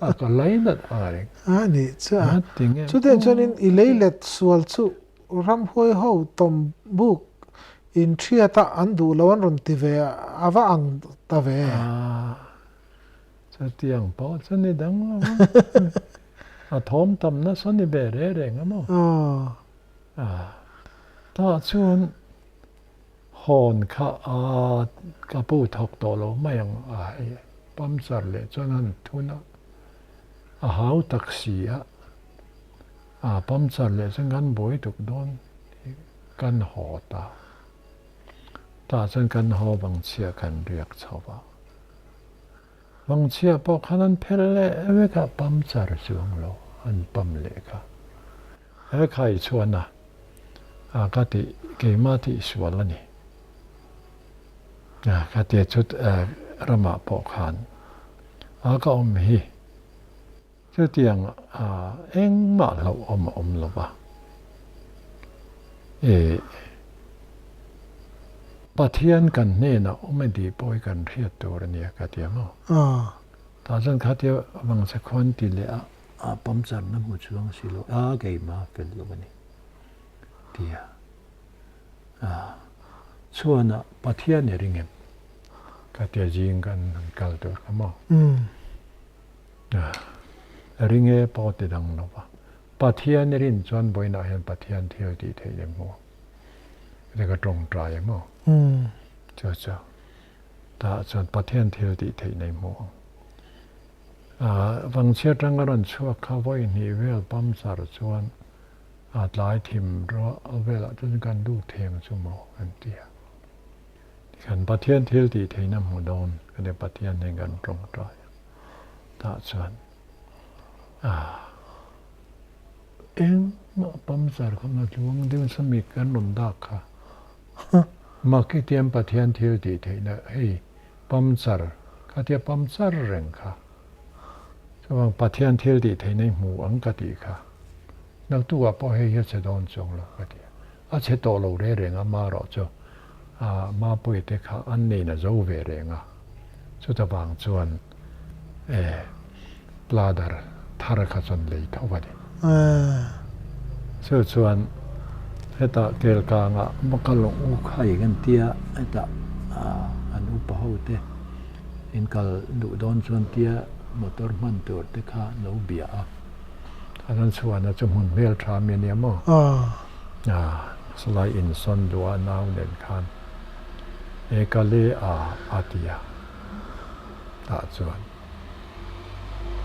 a, ka lainat ang reng. A nih chu a, chutiang chuanin i leilet sual chu Ramhuai ho tawm buk in thiat a an duh lo an rawn ti ve a va ang ta ve. Aaa chutiang pawh chu ni dang lo a, a thawm tam nasa ni ve reng reng a maw? Aaa tah chuan hawn kha a ka pu thawk tawh lo mai ang a hei puncture leh chuan han thun a, a hau tak si a. A puncture leh chuan kan buai tuk dawn hi kan haw ta. Tah chuan kan haw Vangchhia kan riak chho va. Vangchhia pawh khan an phel leh vek a, puncture chuang lo an pump leh kha. He khai chuan a, a ka tih keimah tih sual a ni. A ka tia chu ramah pawh khan a ka awm hi. Chutiang engmah hlauhawm a awm lo va, e Pathian kan hnenah awm e tih pawh hi kan hriat tur a nia ka ti ang aw. Tah chuan khatia vangchhe khuan ti leh a. A pamcharna hmu chuang si lo, a keimah fel lo a ni tia chhuanah Pathian i ring em? Ka tia zing kan han kal tur kha maw? Ring e pawh ti dang lo va. Pathian i rin chuan vawiinah hian Pathian thil tih theih em maw? Heti ka tawngtai em aw? Chu chu tah chuan Pathian thil tih theih nei hmu ang. Vangchhia atang a rawn chhuak kha vawi hnih vel pamchar chuan a tlai thim ruah velah chuan kan lut thei ang chu maw an ti a. Tikhan Pathian thil tih theihna hmu dawn ka ti Pathian hian kan tawngtai a. Tah chuan ah engmah pamchar kha na tluang deuh sami kan rawn dak kha mak i tiam Pathian thil tih theihna hei pamchar kha tia pamchar reng kha chuvang Pathian thil tih theihna i hmu ang ka tih kha naktukah pawh hei hi a che dawn chuang lo ka ti a. A chhe tawh lo reng reng a, marawh chu a Mapuite kha an nein a zo ve reng a, chuta vang chuan e bladder thar kha chuan lei tho a ni. Chu chuan hetah Kelkangah va kal ang u khai kan tia hetah an upa ho te in kal duh dawn chuan tia motor hman tur te kha lo bia a. A rawn chhuahna chu hmun hmel tha mi a nia maw? Salai insawn duh a nau nen khan e ka le a a ti a. Tah chuan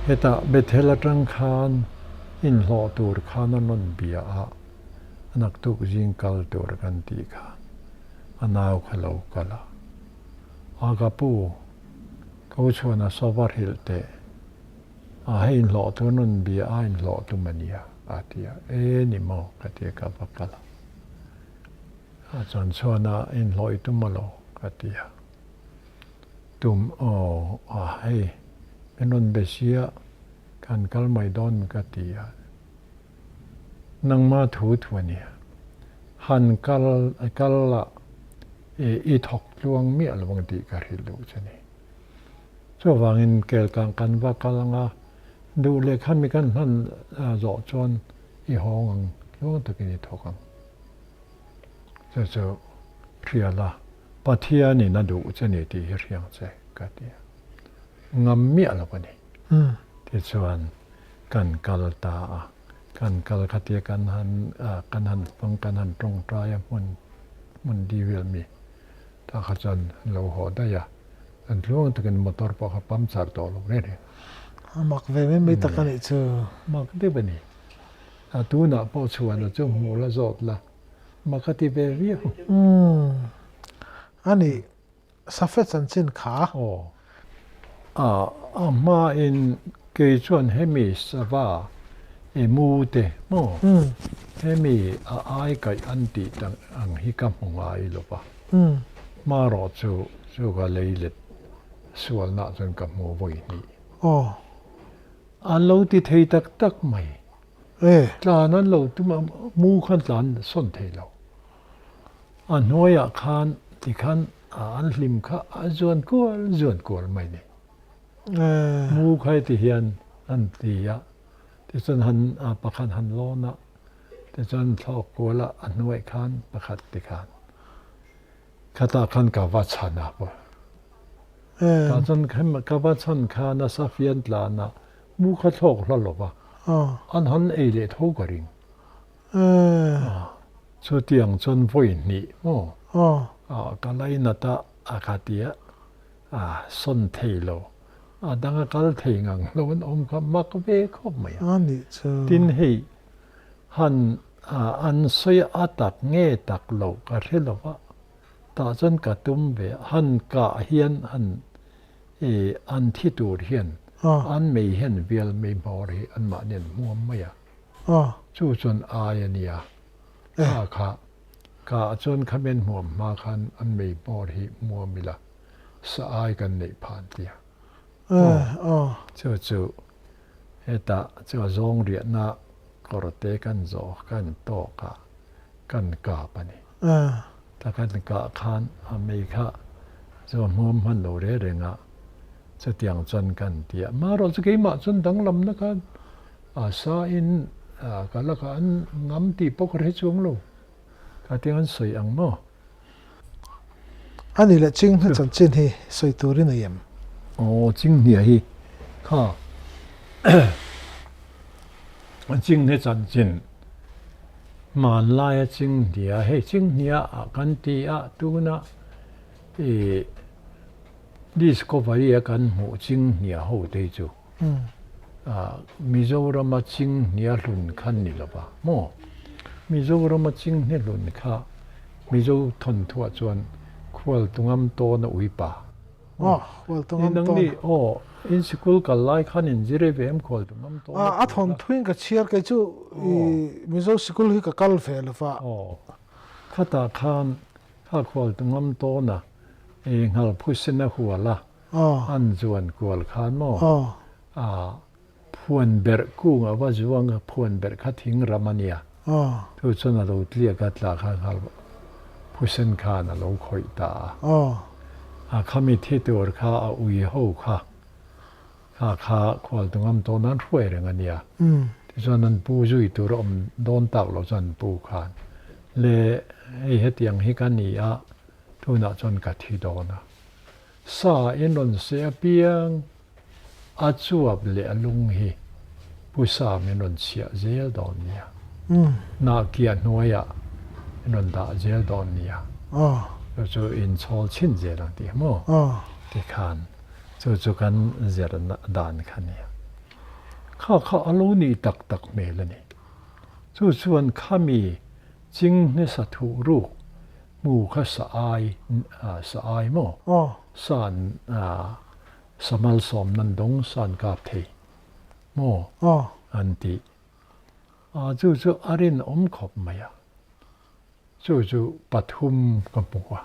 hetah Bethel atang khan inhlawh tur khan a rawn bia a, a naktuk zing kal tur kan tih khan a nau kha lo kal a. A ka pu, ko chhuan a sava hrilh teh. A hei inhlawh tur nun bia a inhlawh tum a nia a ti a, e ni maw ka ti a ka va kal a, a chuan chhuan a inhlawh i tum alo ka ti a, tum aw a hei min rawn be sia kan kal mai dawn ka ti a, nangma thu thu a nia, han kal kal la i thawk tluang miah lo ang tih ka hrilh duh che ni. Chuvangin kelkang kan va kal ang a, duh leh kha mi kan hman zawh chuan i hawng ang tluang takin i thawk ang. Chu chu hria la, Pathianin a duh che ni tih hi hriang che ka ti a. Ngam miah lo a ni. Tichuan kan kal ta a, kan kal khatia kan han kan han fang kan han tawngtai a hmun hmun di vel mi. Tah kha chuan an lo haw daih a, an tluang takin motor pawh kha pump char tawh lo reng reng. A mak ve mai mai tak a nih chu. Mak deuh a ni. A tunah pawh chhuana chu hmuh la zawt la, mak a ti ve viau. Umm. A nih, Safe chanchin kha. Aw. A a hmain kei chuan hemi sava e mu te maw hemi a ai kaih an tih tak ang hi ka hmu ngai lo va. Hmarawh chu chu ka lei let sualnah chuan ka hmu vawi hnih. Aw. An lo ti thei tak tak mai. Tlan an lo tum a, mu khan tlan sawn thei lo. A hnuaiah khan tikhan an hlim kha a zuan kual zuan kual mai ni. Mu kha heti hian an ti a, tichuan han pakhat han lawn a, tichuan thlawk kual a, a hnuaih khan pakhat tikhan khatah khan ka va chhan a pawh. Tah chuan ka va chhan khan a safian tlan a, mu kha thlawk hla lo va, an han ei leh tho ka ring. Chutiang chuan vawi hnih maw ka lainat a, a kha ti a, a sawn thei lo, a dang a kal thei ngang lo an awm kha mak ve khawp mai a. Tin hei han an sawi a tak nge tak lo ka hre lo va, tah chuan ka tum ve a, han kah hian han an thi tur hian an mei hian vial mei hmawr hi anmahni an hmuam mai a. Chu chuan ai a nia. Kha kha ka ah chuan khamen hmuam hma khan an mei hmawr hi hmuam ila sa ai kan neih phah an tia. Aw. Chu chu hetah chu a zawng riahna kawr te kan zawh kan tawk a kan kap a ni. Ta kan kah khan a mei kha chu a hmuam hman lo reng reng a chutiang chuan kan ti a. Marawh chu keimah chuan danglamna khan A sa in ka lakah an ngam tih pawh ka hre chuang lo. Ka tiang an sawi ang maw? A nih leh Chinghne chanchin hi sawi turin a em? Aw, Chinghne hi kha Chinghne chanchin hmanlaia Chinghne hei Chinghne ah kan ti a tuna i Discovery a kan hmuh Chinghne ho te hi chu Mizorama Chinghnia hlun kha ni lo va maw? Mizorama Chinghne hlun kha Mizo thawnthuah chuan Khualtungam tawn a uipa. Aw, Khualtungam tawn. Nangni aw, in sikul kal lai khan in zir ve em Khualtungam tawn a uipa? A thawnthuin ka chhiar kei chu Mizo sikul hi ka kal ve lo va. Aw, khatah khan kha Khualtungam tawn a nghalphusin a hual a. An zuan kual khan maw? A phuan berh kung a va zuang a, phuan berh kha thing ram a nia. Chu chuan a lo tliak a, tla kha nghal phusen khan a lo khawih ta a. A khami thi tur kha a ui ho kha, kha kha khual tu ngam tawh nan hruai reng a nia. Tichuan an pu zui tur a awm dawn tak loh chuan an pu khan le hei hetiang hi ka ni a, tunah chuan ka thi dawn a. Sa in rawn seh apiang a chuap leh a lung hi Pu Sa min rawn chhiah zel dawn nia. Nahkiah hnuaiah min rawn dah zel dawn nia. Chu chu inchhawl chhin zel ang tih maw? Tikhan chu chu kan zir dan kha nia. Kha kha a lo nih tak tak hmel a ni. Chu chuan khami Chinghne sathuh ruk Hmu kha sa ai, sa ai maw? San, sa malsawm nan dawng san kap thei maw? An ti. Chu chu a rinawm khawp mai a. Chu chu pathum ka hmu a.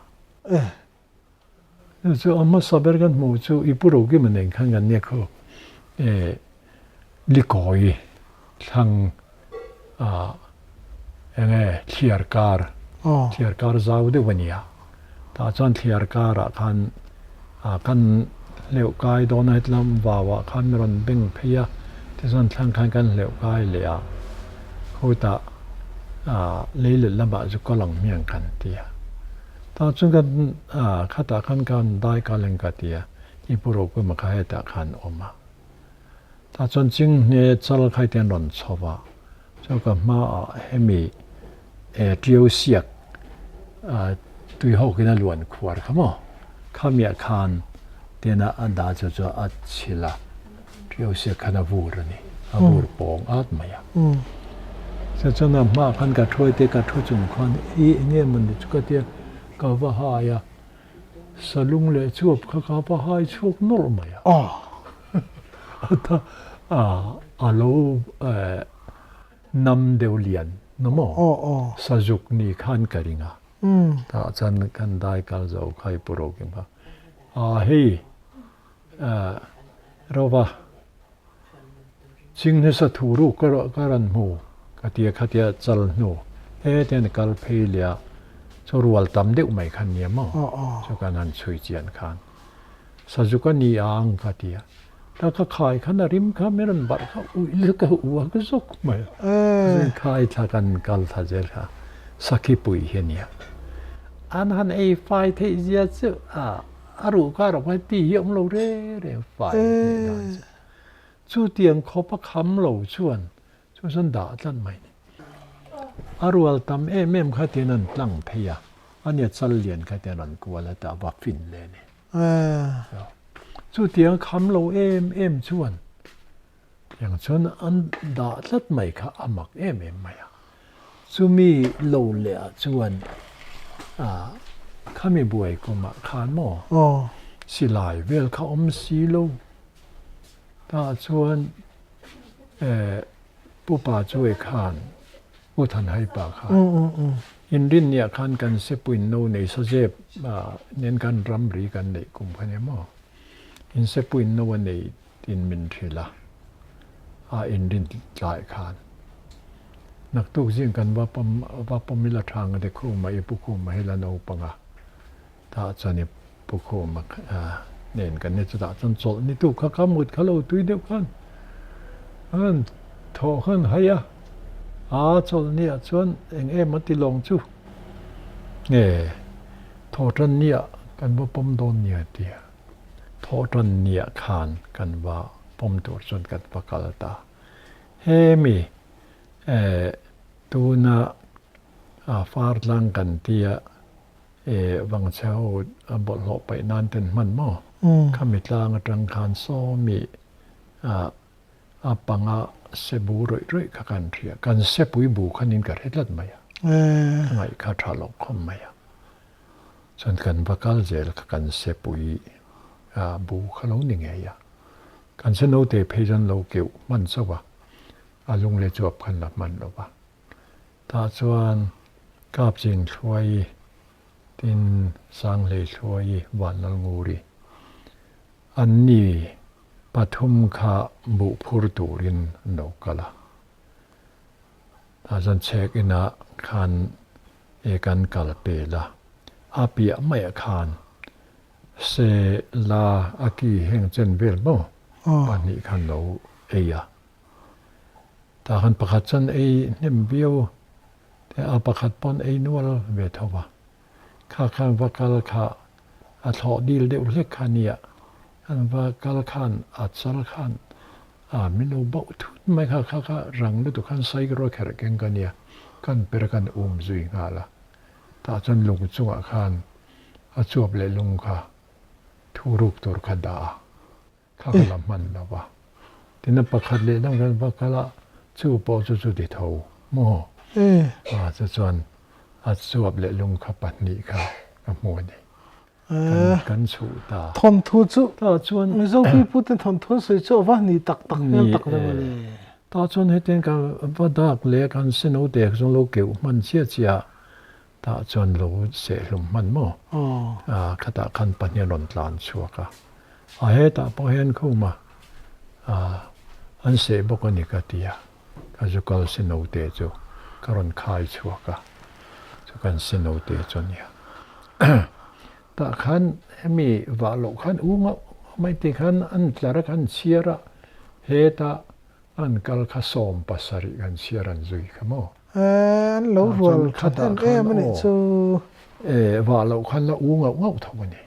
Chu chu a hmasa ber kan hmuh chu i pu Rokima nen khan kan nia khaw Likawi thlang eng nge thliar kar, thliar kar zau deuh a nia. Tah chuan thliar karah khan kan hleuh kai dawn a, heti lam vauah khan min rawn beng phei a, tichuan thlang khan kan hleuh kai leh a, khutah leilet lamah chu kal ang hmiang kan ti a. Tah chuan kan khatah khan kan dai kal ang ka ti a, i pu Ropuima kha hetah khan a awm a. Tah chuan Chinghne chal kha hetiang rawn chho va, chu ka hmaah hemi tiau siak Tuihawkin a luan khuar kha maw? Khamiah khan tena a dah chu chu a chhilh a, Ṭiausiak khan a vur a ni, a vur pawng at mai a. Chu chuan a hmaah khan ka thuai te ka thu chung khan i eng nge maw ni chu ka tia, ka va hai a, salung leh chuap kha ka va hai chhuak nawlh mai a. A lo nam deuh lian na maw? Sazuk ni khan ka ring a. Tah chuan kan dai kal zo kha i pu Rokim kha, Aa hei Rova, Chingnesa thu ruk ka ka rawn hmu ka ti a, khatia chal hnu he tian kal phei leh a, chu rual tam deuh mai kha nia maw? Chu kan han chhui chian khan Sazuk a ni ang ka ti a, ta ka khai khan a rim kha min rawn barh kha uih leh ka uak zawk mai a, khai thla kan kal thla zel kha sakhi pui hi a nia. An han ei fai theih zia chu a a ruh kha rawh mai ti hi a awm lo reng reng fai nih dan chu. Chutiang khawp a kham lo chuan chu chuan dah tlat mai ni. A rual tam em em kha tian an tlang phei a, ania chal lian kha tian an kual a tah va fin leh a ni. Chutiang kham lo em em chuan tiang chuan an dah tlat mai kha a mak em em mai a. Chumi lo leh ah chuan khami buai kumah khan maw silai vel kha awm si lo. Tah chuan Pupa Chuai khan U Thanhaipa khan inrinniah khan kan sepuin no nei sazep nen khan ramri kan neih kum kha nia maw? In sepuin no a nei tin min hrilh a, a inrin tlai khan naktuk zing kan va pawm va pawm ila tha ang te khuma i pu khuma hi la naupang a, tah chuan i pu khuma nen kan ni chutah chuan chawlh ni tu kha ka mut kha lo tui deuh khan an thawh khan hai a, a chawlh ni ah chuan eng em a ti lawng chu nge thawh tan ni ah kan va pawm dawn nia tia thawh tan ni ah khan kan va pawm tur chuan kan va kal ta hemi tuna far tlang kan tia E vangchhe ho a bawlhhlawh paih nan ten hman maw? Khami tlang atang khan sawmi ah a panga se bu rawih rawih kha kan hria. Kan sepui bu khanin ka hre tlat mai a. Ka ngaih kha tha lo khawp mai a. Chuan kan va kal zel kha kan sepui ah bu kha lo ni ngei a. Kan se naute phei chuan lo keuh hman chauh a, a lung leh chuap khan la hman lo va. Tah chuan Kapching Thluai tin Sanghlei Thluai Vanlalnguri an ni pathum kha buh phur turin an lo kal a. Tah chuan chhek inah khan e kan kal pel a, a piah maiah khan se la a ki heng chen vel maw pahnih khan lo ei a. Tah khan pakhat chuan ei hnem viau te a pakhat pawn ei nual ve tho va. Kha khan va kal kha a thlawh dil deuh hlek kha nia. Khan va kal khan a chal khan a min lo bauh thut mai kha kha kha rang lutuk khan saikrawh kherh keng ka nia. Kan per khan um zui nghal a. Tah chuan lung chungah khan a chuap leh lung kha thu ruk tur kha dah a. Kha ka la hman lo va. Tin a pakhat leh dang kan va kal a, chu pawh chu chu ti tho maw? A chu chuan a chuap leh lung kha pahnih kha ka hmu a ni. Kan chhuh ta. Thawnthu chu Mizo pipute thawnthu an sawi chu a va ni tak tak hmel tak ve mawle. Tah chuan hetiang ka va dak leh kan seno te kha chuan lo keuh hman chiah chiah a, Tah chuan lo sehhlum hman maw? Khatah khan pahnih a rawn tlan chhuak a. A hetah pawh hian khuma an seh bawk a ni ka ti a. Ka zu kal si note chu ka rawn khai chhuak a. Chu kan si note chu a nia. Tah khan hemi vah loh khan u ngauh ngauh mai ti khan an tlar a khan chhiar a. Hetah an kal kha 70 kan chhiar an zui kha maw? An lo rual tha hnem em a nih chu. E, vah loh khan la u ngauh ngauh tho a ni.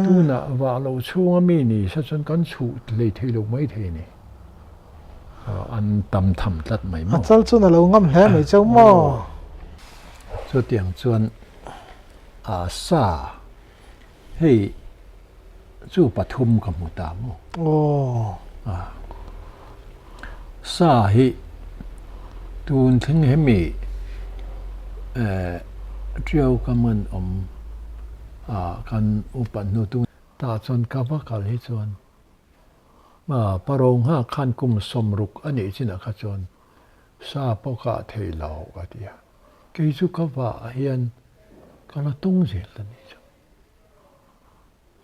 Tunah vah loh chhunga mi ni sa chuan kan chhuh hlei thei lo mai thei a ni. An tam tham tlat mai maw? A chal chuan a lo ngam hle mai cheu maw? Chutiang chuan. A sa hei chu pathum ka hmu ta maw? Aw. A sa hi tun thleng hemi eh Tiau ka man awm a kan upat hnu tung tah chuan ka va kal hi chuan a parong nghak khan kum 60 a nih chinah kha chuan sa pawh kah thei lo a ti a. Kei chu ka vah hian ka la tung zel ta ni chu.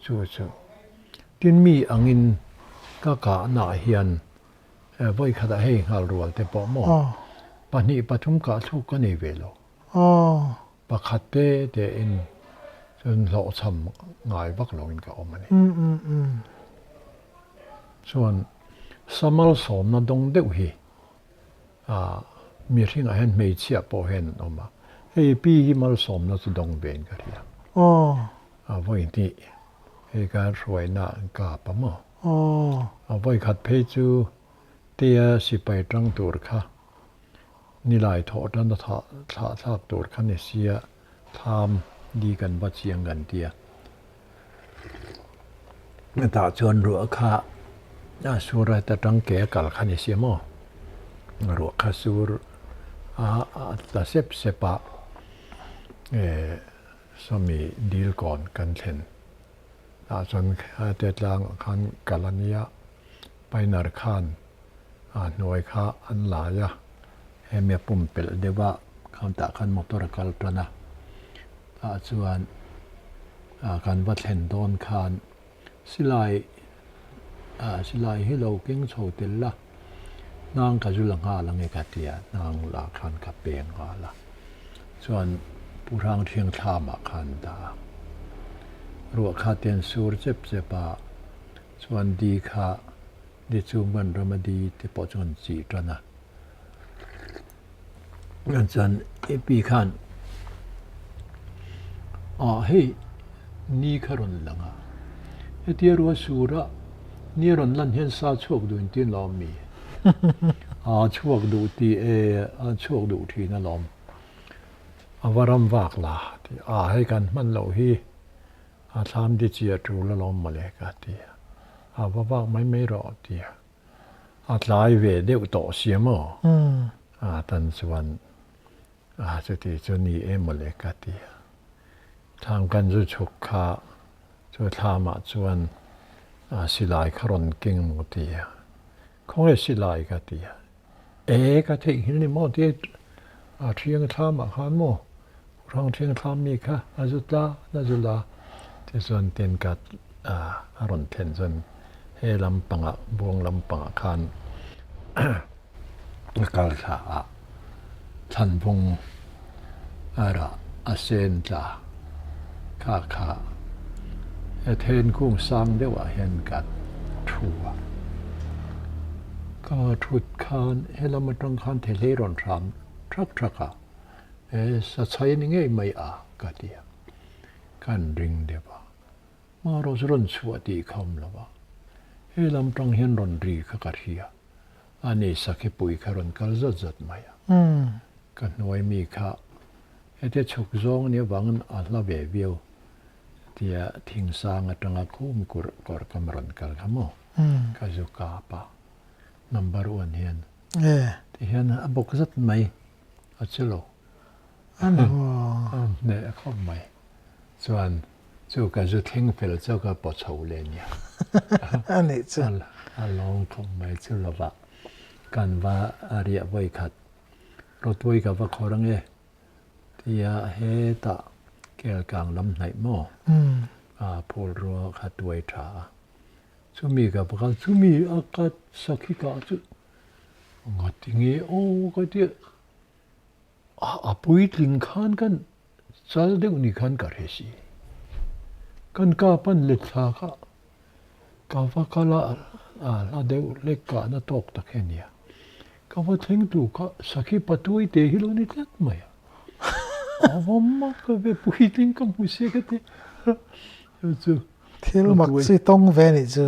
Chu chu tin mi angin ka kahna hian vawi khatah hei nghal rual te pawh maw pahnih pathum kah thluk ka nei ve lo. Pakhat te te in chuan hlawhchham ngai vak loin ka awm a ni. Chuan samal sawmna dawng deuh hi A mihringah hian hmeichhia pawh hian an awm a, hei pi hi malsawmna chu dawng vein ka hria. A vawi hnih hei ka hruaina an kap a maw? A vawi khat phei chu tia sipai tang tur kha nilai thawh tana thlah thlak tur kha ni sia thlam di kan va chiang kan tia. Tah chuan ruah kha a sur a ta tang ke a kal kha ni si maw ruah kha sur a a tla sep sep a eh sawmi dil kawn kan thlen tah chuan te tlang ah khan kal a nia painar khan a hnuai kha an lai a hemi a pumpelh deuh a tah khan motor a kal tan a tah chuan. Kan va thlen dawn khan silai silai hi lo keng chho tel la, hnang ka zu la nghal ange ka ti a, hnang lah khan ka peng nghal a, chuan Pu Hrangthiang thlamah khan dah a, ruah kha te an sur chep chep a, chuan di kha di chung kan rama di te pawh chu kan chih tan a, Chuan i pi khan ah hei ni kha rawn lang a, hetia rua sura ni a rawn lan hian sa chhuak duh inti lawm mi? A chhuak duh tih e, a chhuak duh thin alawm. A va ram vak la tih a, hei kan hman loh hi a thlam di chi a tul alawm mawle ka ti a, a va vak mai mai rawh ti a. A tlai ve deuh tawh si maw? A tan chuan a chuti chu ni em mawle ka ti a. Thlam kan zu chhuk kha chu thlamah chuan silai kha rawn keng maw ti a. Khawnge silai ka ti a. E ka theihnghilh ni maw tia a thiang thlamah khan maw Hrang thiang thlam mi kha a zu tla a zu la tichuan tin ka a rawn thlen chuan he lampangah buang lampangah khan a kal thla a thlanvawng a rah a sen tla kha kha he thenkung sang deuhah hian ka thu a ka thut khan helam atang khan thehlei rawn hram thak thak a. He sachai ni ngei mai a ka ti a, kan ring deuh a, hmanraw chu rawn chhuah tih kha awm lo a, he lam tang hian rawn ri kha ka hria, a ni sakhi pui kha rawn kal zat zat mai a, ka hnuai mi kha hetia chhuk zawng nia vangin a hla ve viau tia thingsang atanga khum kur kawr kam rawn kal kha maw ka zu kap a, number one hian ti hian a bawk zat mai. A che lo. A ni maw? A hneh a khawp mai. Chuan chu ka zu thleng fel chu ka paw chho leh nia. A nih chu. A lawng khawp mai chu lovah kan va riah vawi khat. Rawtuai ka va khawr ange tia hetah Kelkang lam hnaih maw? A phul rua kha tuai tha a. Chumi ka va kal, chumi a ka sakhi kah chu Ngati nge aw ka tia a puitling khan kan chal deuh ni khan ka hre si. Kan ka pan let thla kha ka va kal a a hla deuh hlek kahna tawk tak hi a nia. Ka va thleng tu kha sakhi patuai te hi lo ni tlat mai a. A va mak ve puitling ka hmu sia ka ti chu. Thil mak chi tawng ve nih chu.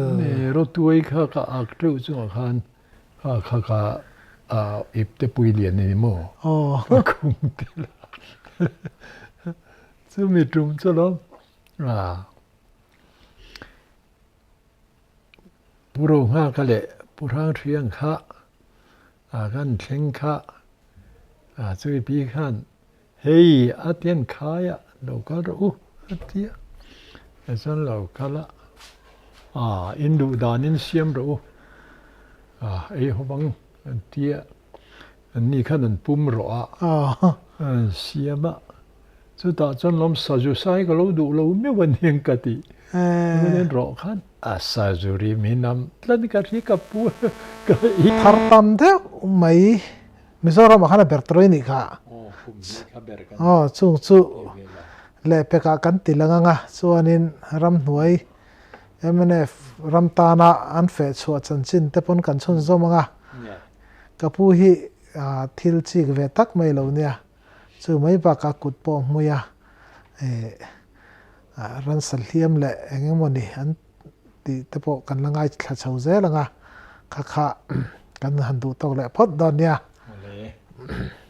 Rawtuai kha ka ak teuh chungah khan kha kha ka ip te pui lian a ni maw? Ka khum tel a. Chumi tum chu lawm a Pu Rohnghaka leh Pu Hrangthriang kha a kan thleng kha a chui pi khan hei a tian khai a lo kal rawh u a ti a, tichuan lo kal a, a in duh danin siam rawh u a ei ho bang an ti a, an ni khan an pum rawh a an siam a, chutah chuan lawm sazu sai ka lo duh lo meuh a nia ka ti, chuan rawh khan a sazu rim hi nam tlat ka hria ka pu ka i. Thar tam deuh mai Mizoram ah khan a ber tawh anih kha. Aw chung chu lehpek ah kan ti lang anga chuanin ramhnuai mnf ram tana an feh chhuah chanchin te pawn kan chhun zawm anga ka pu hi thil chik ve tak mai lo nia chu mai bakah kut pawh a hmui a eh ransa hliam leh eng emawni an tih te pawh kan la ngaithla chho zel ang a, kha kha kan han duh tawk leh phawt dawn nia. Awle.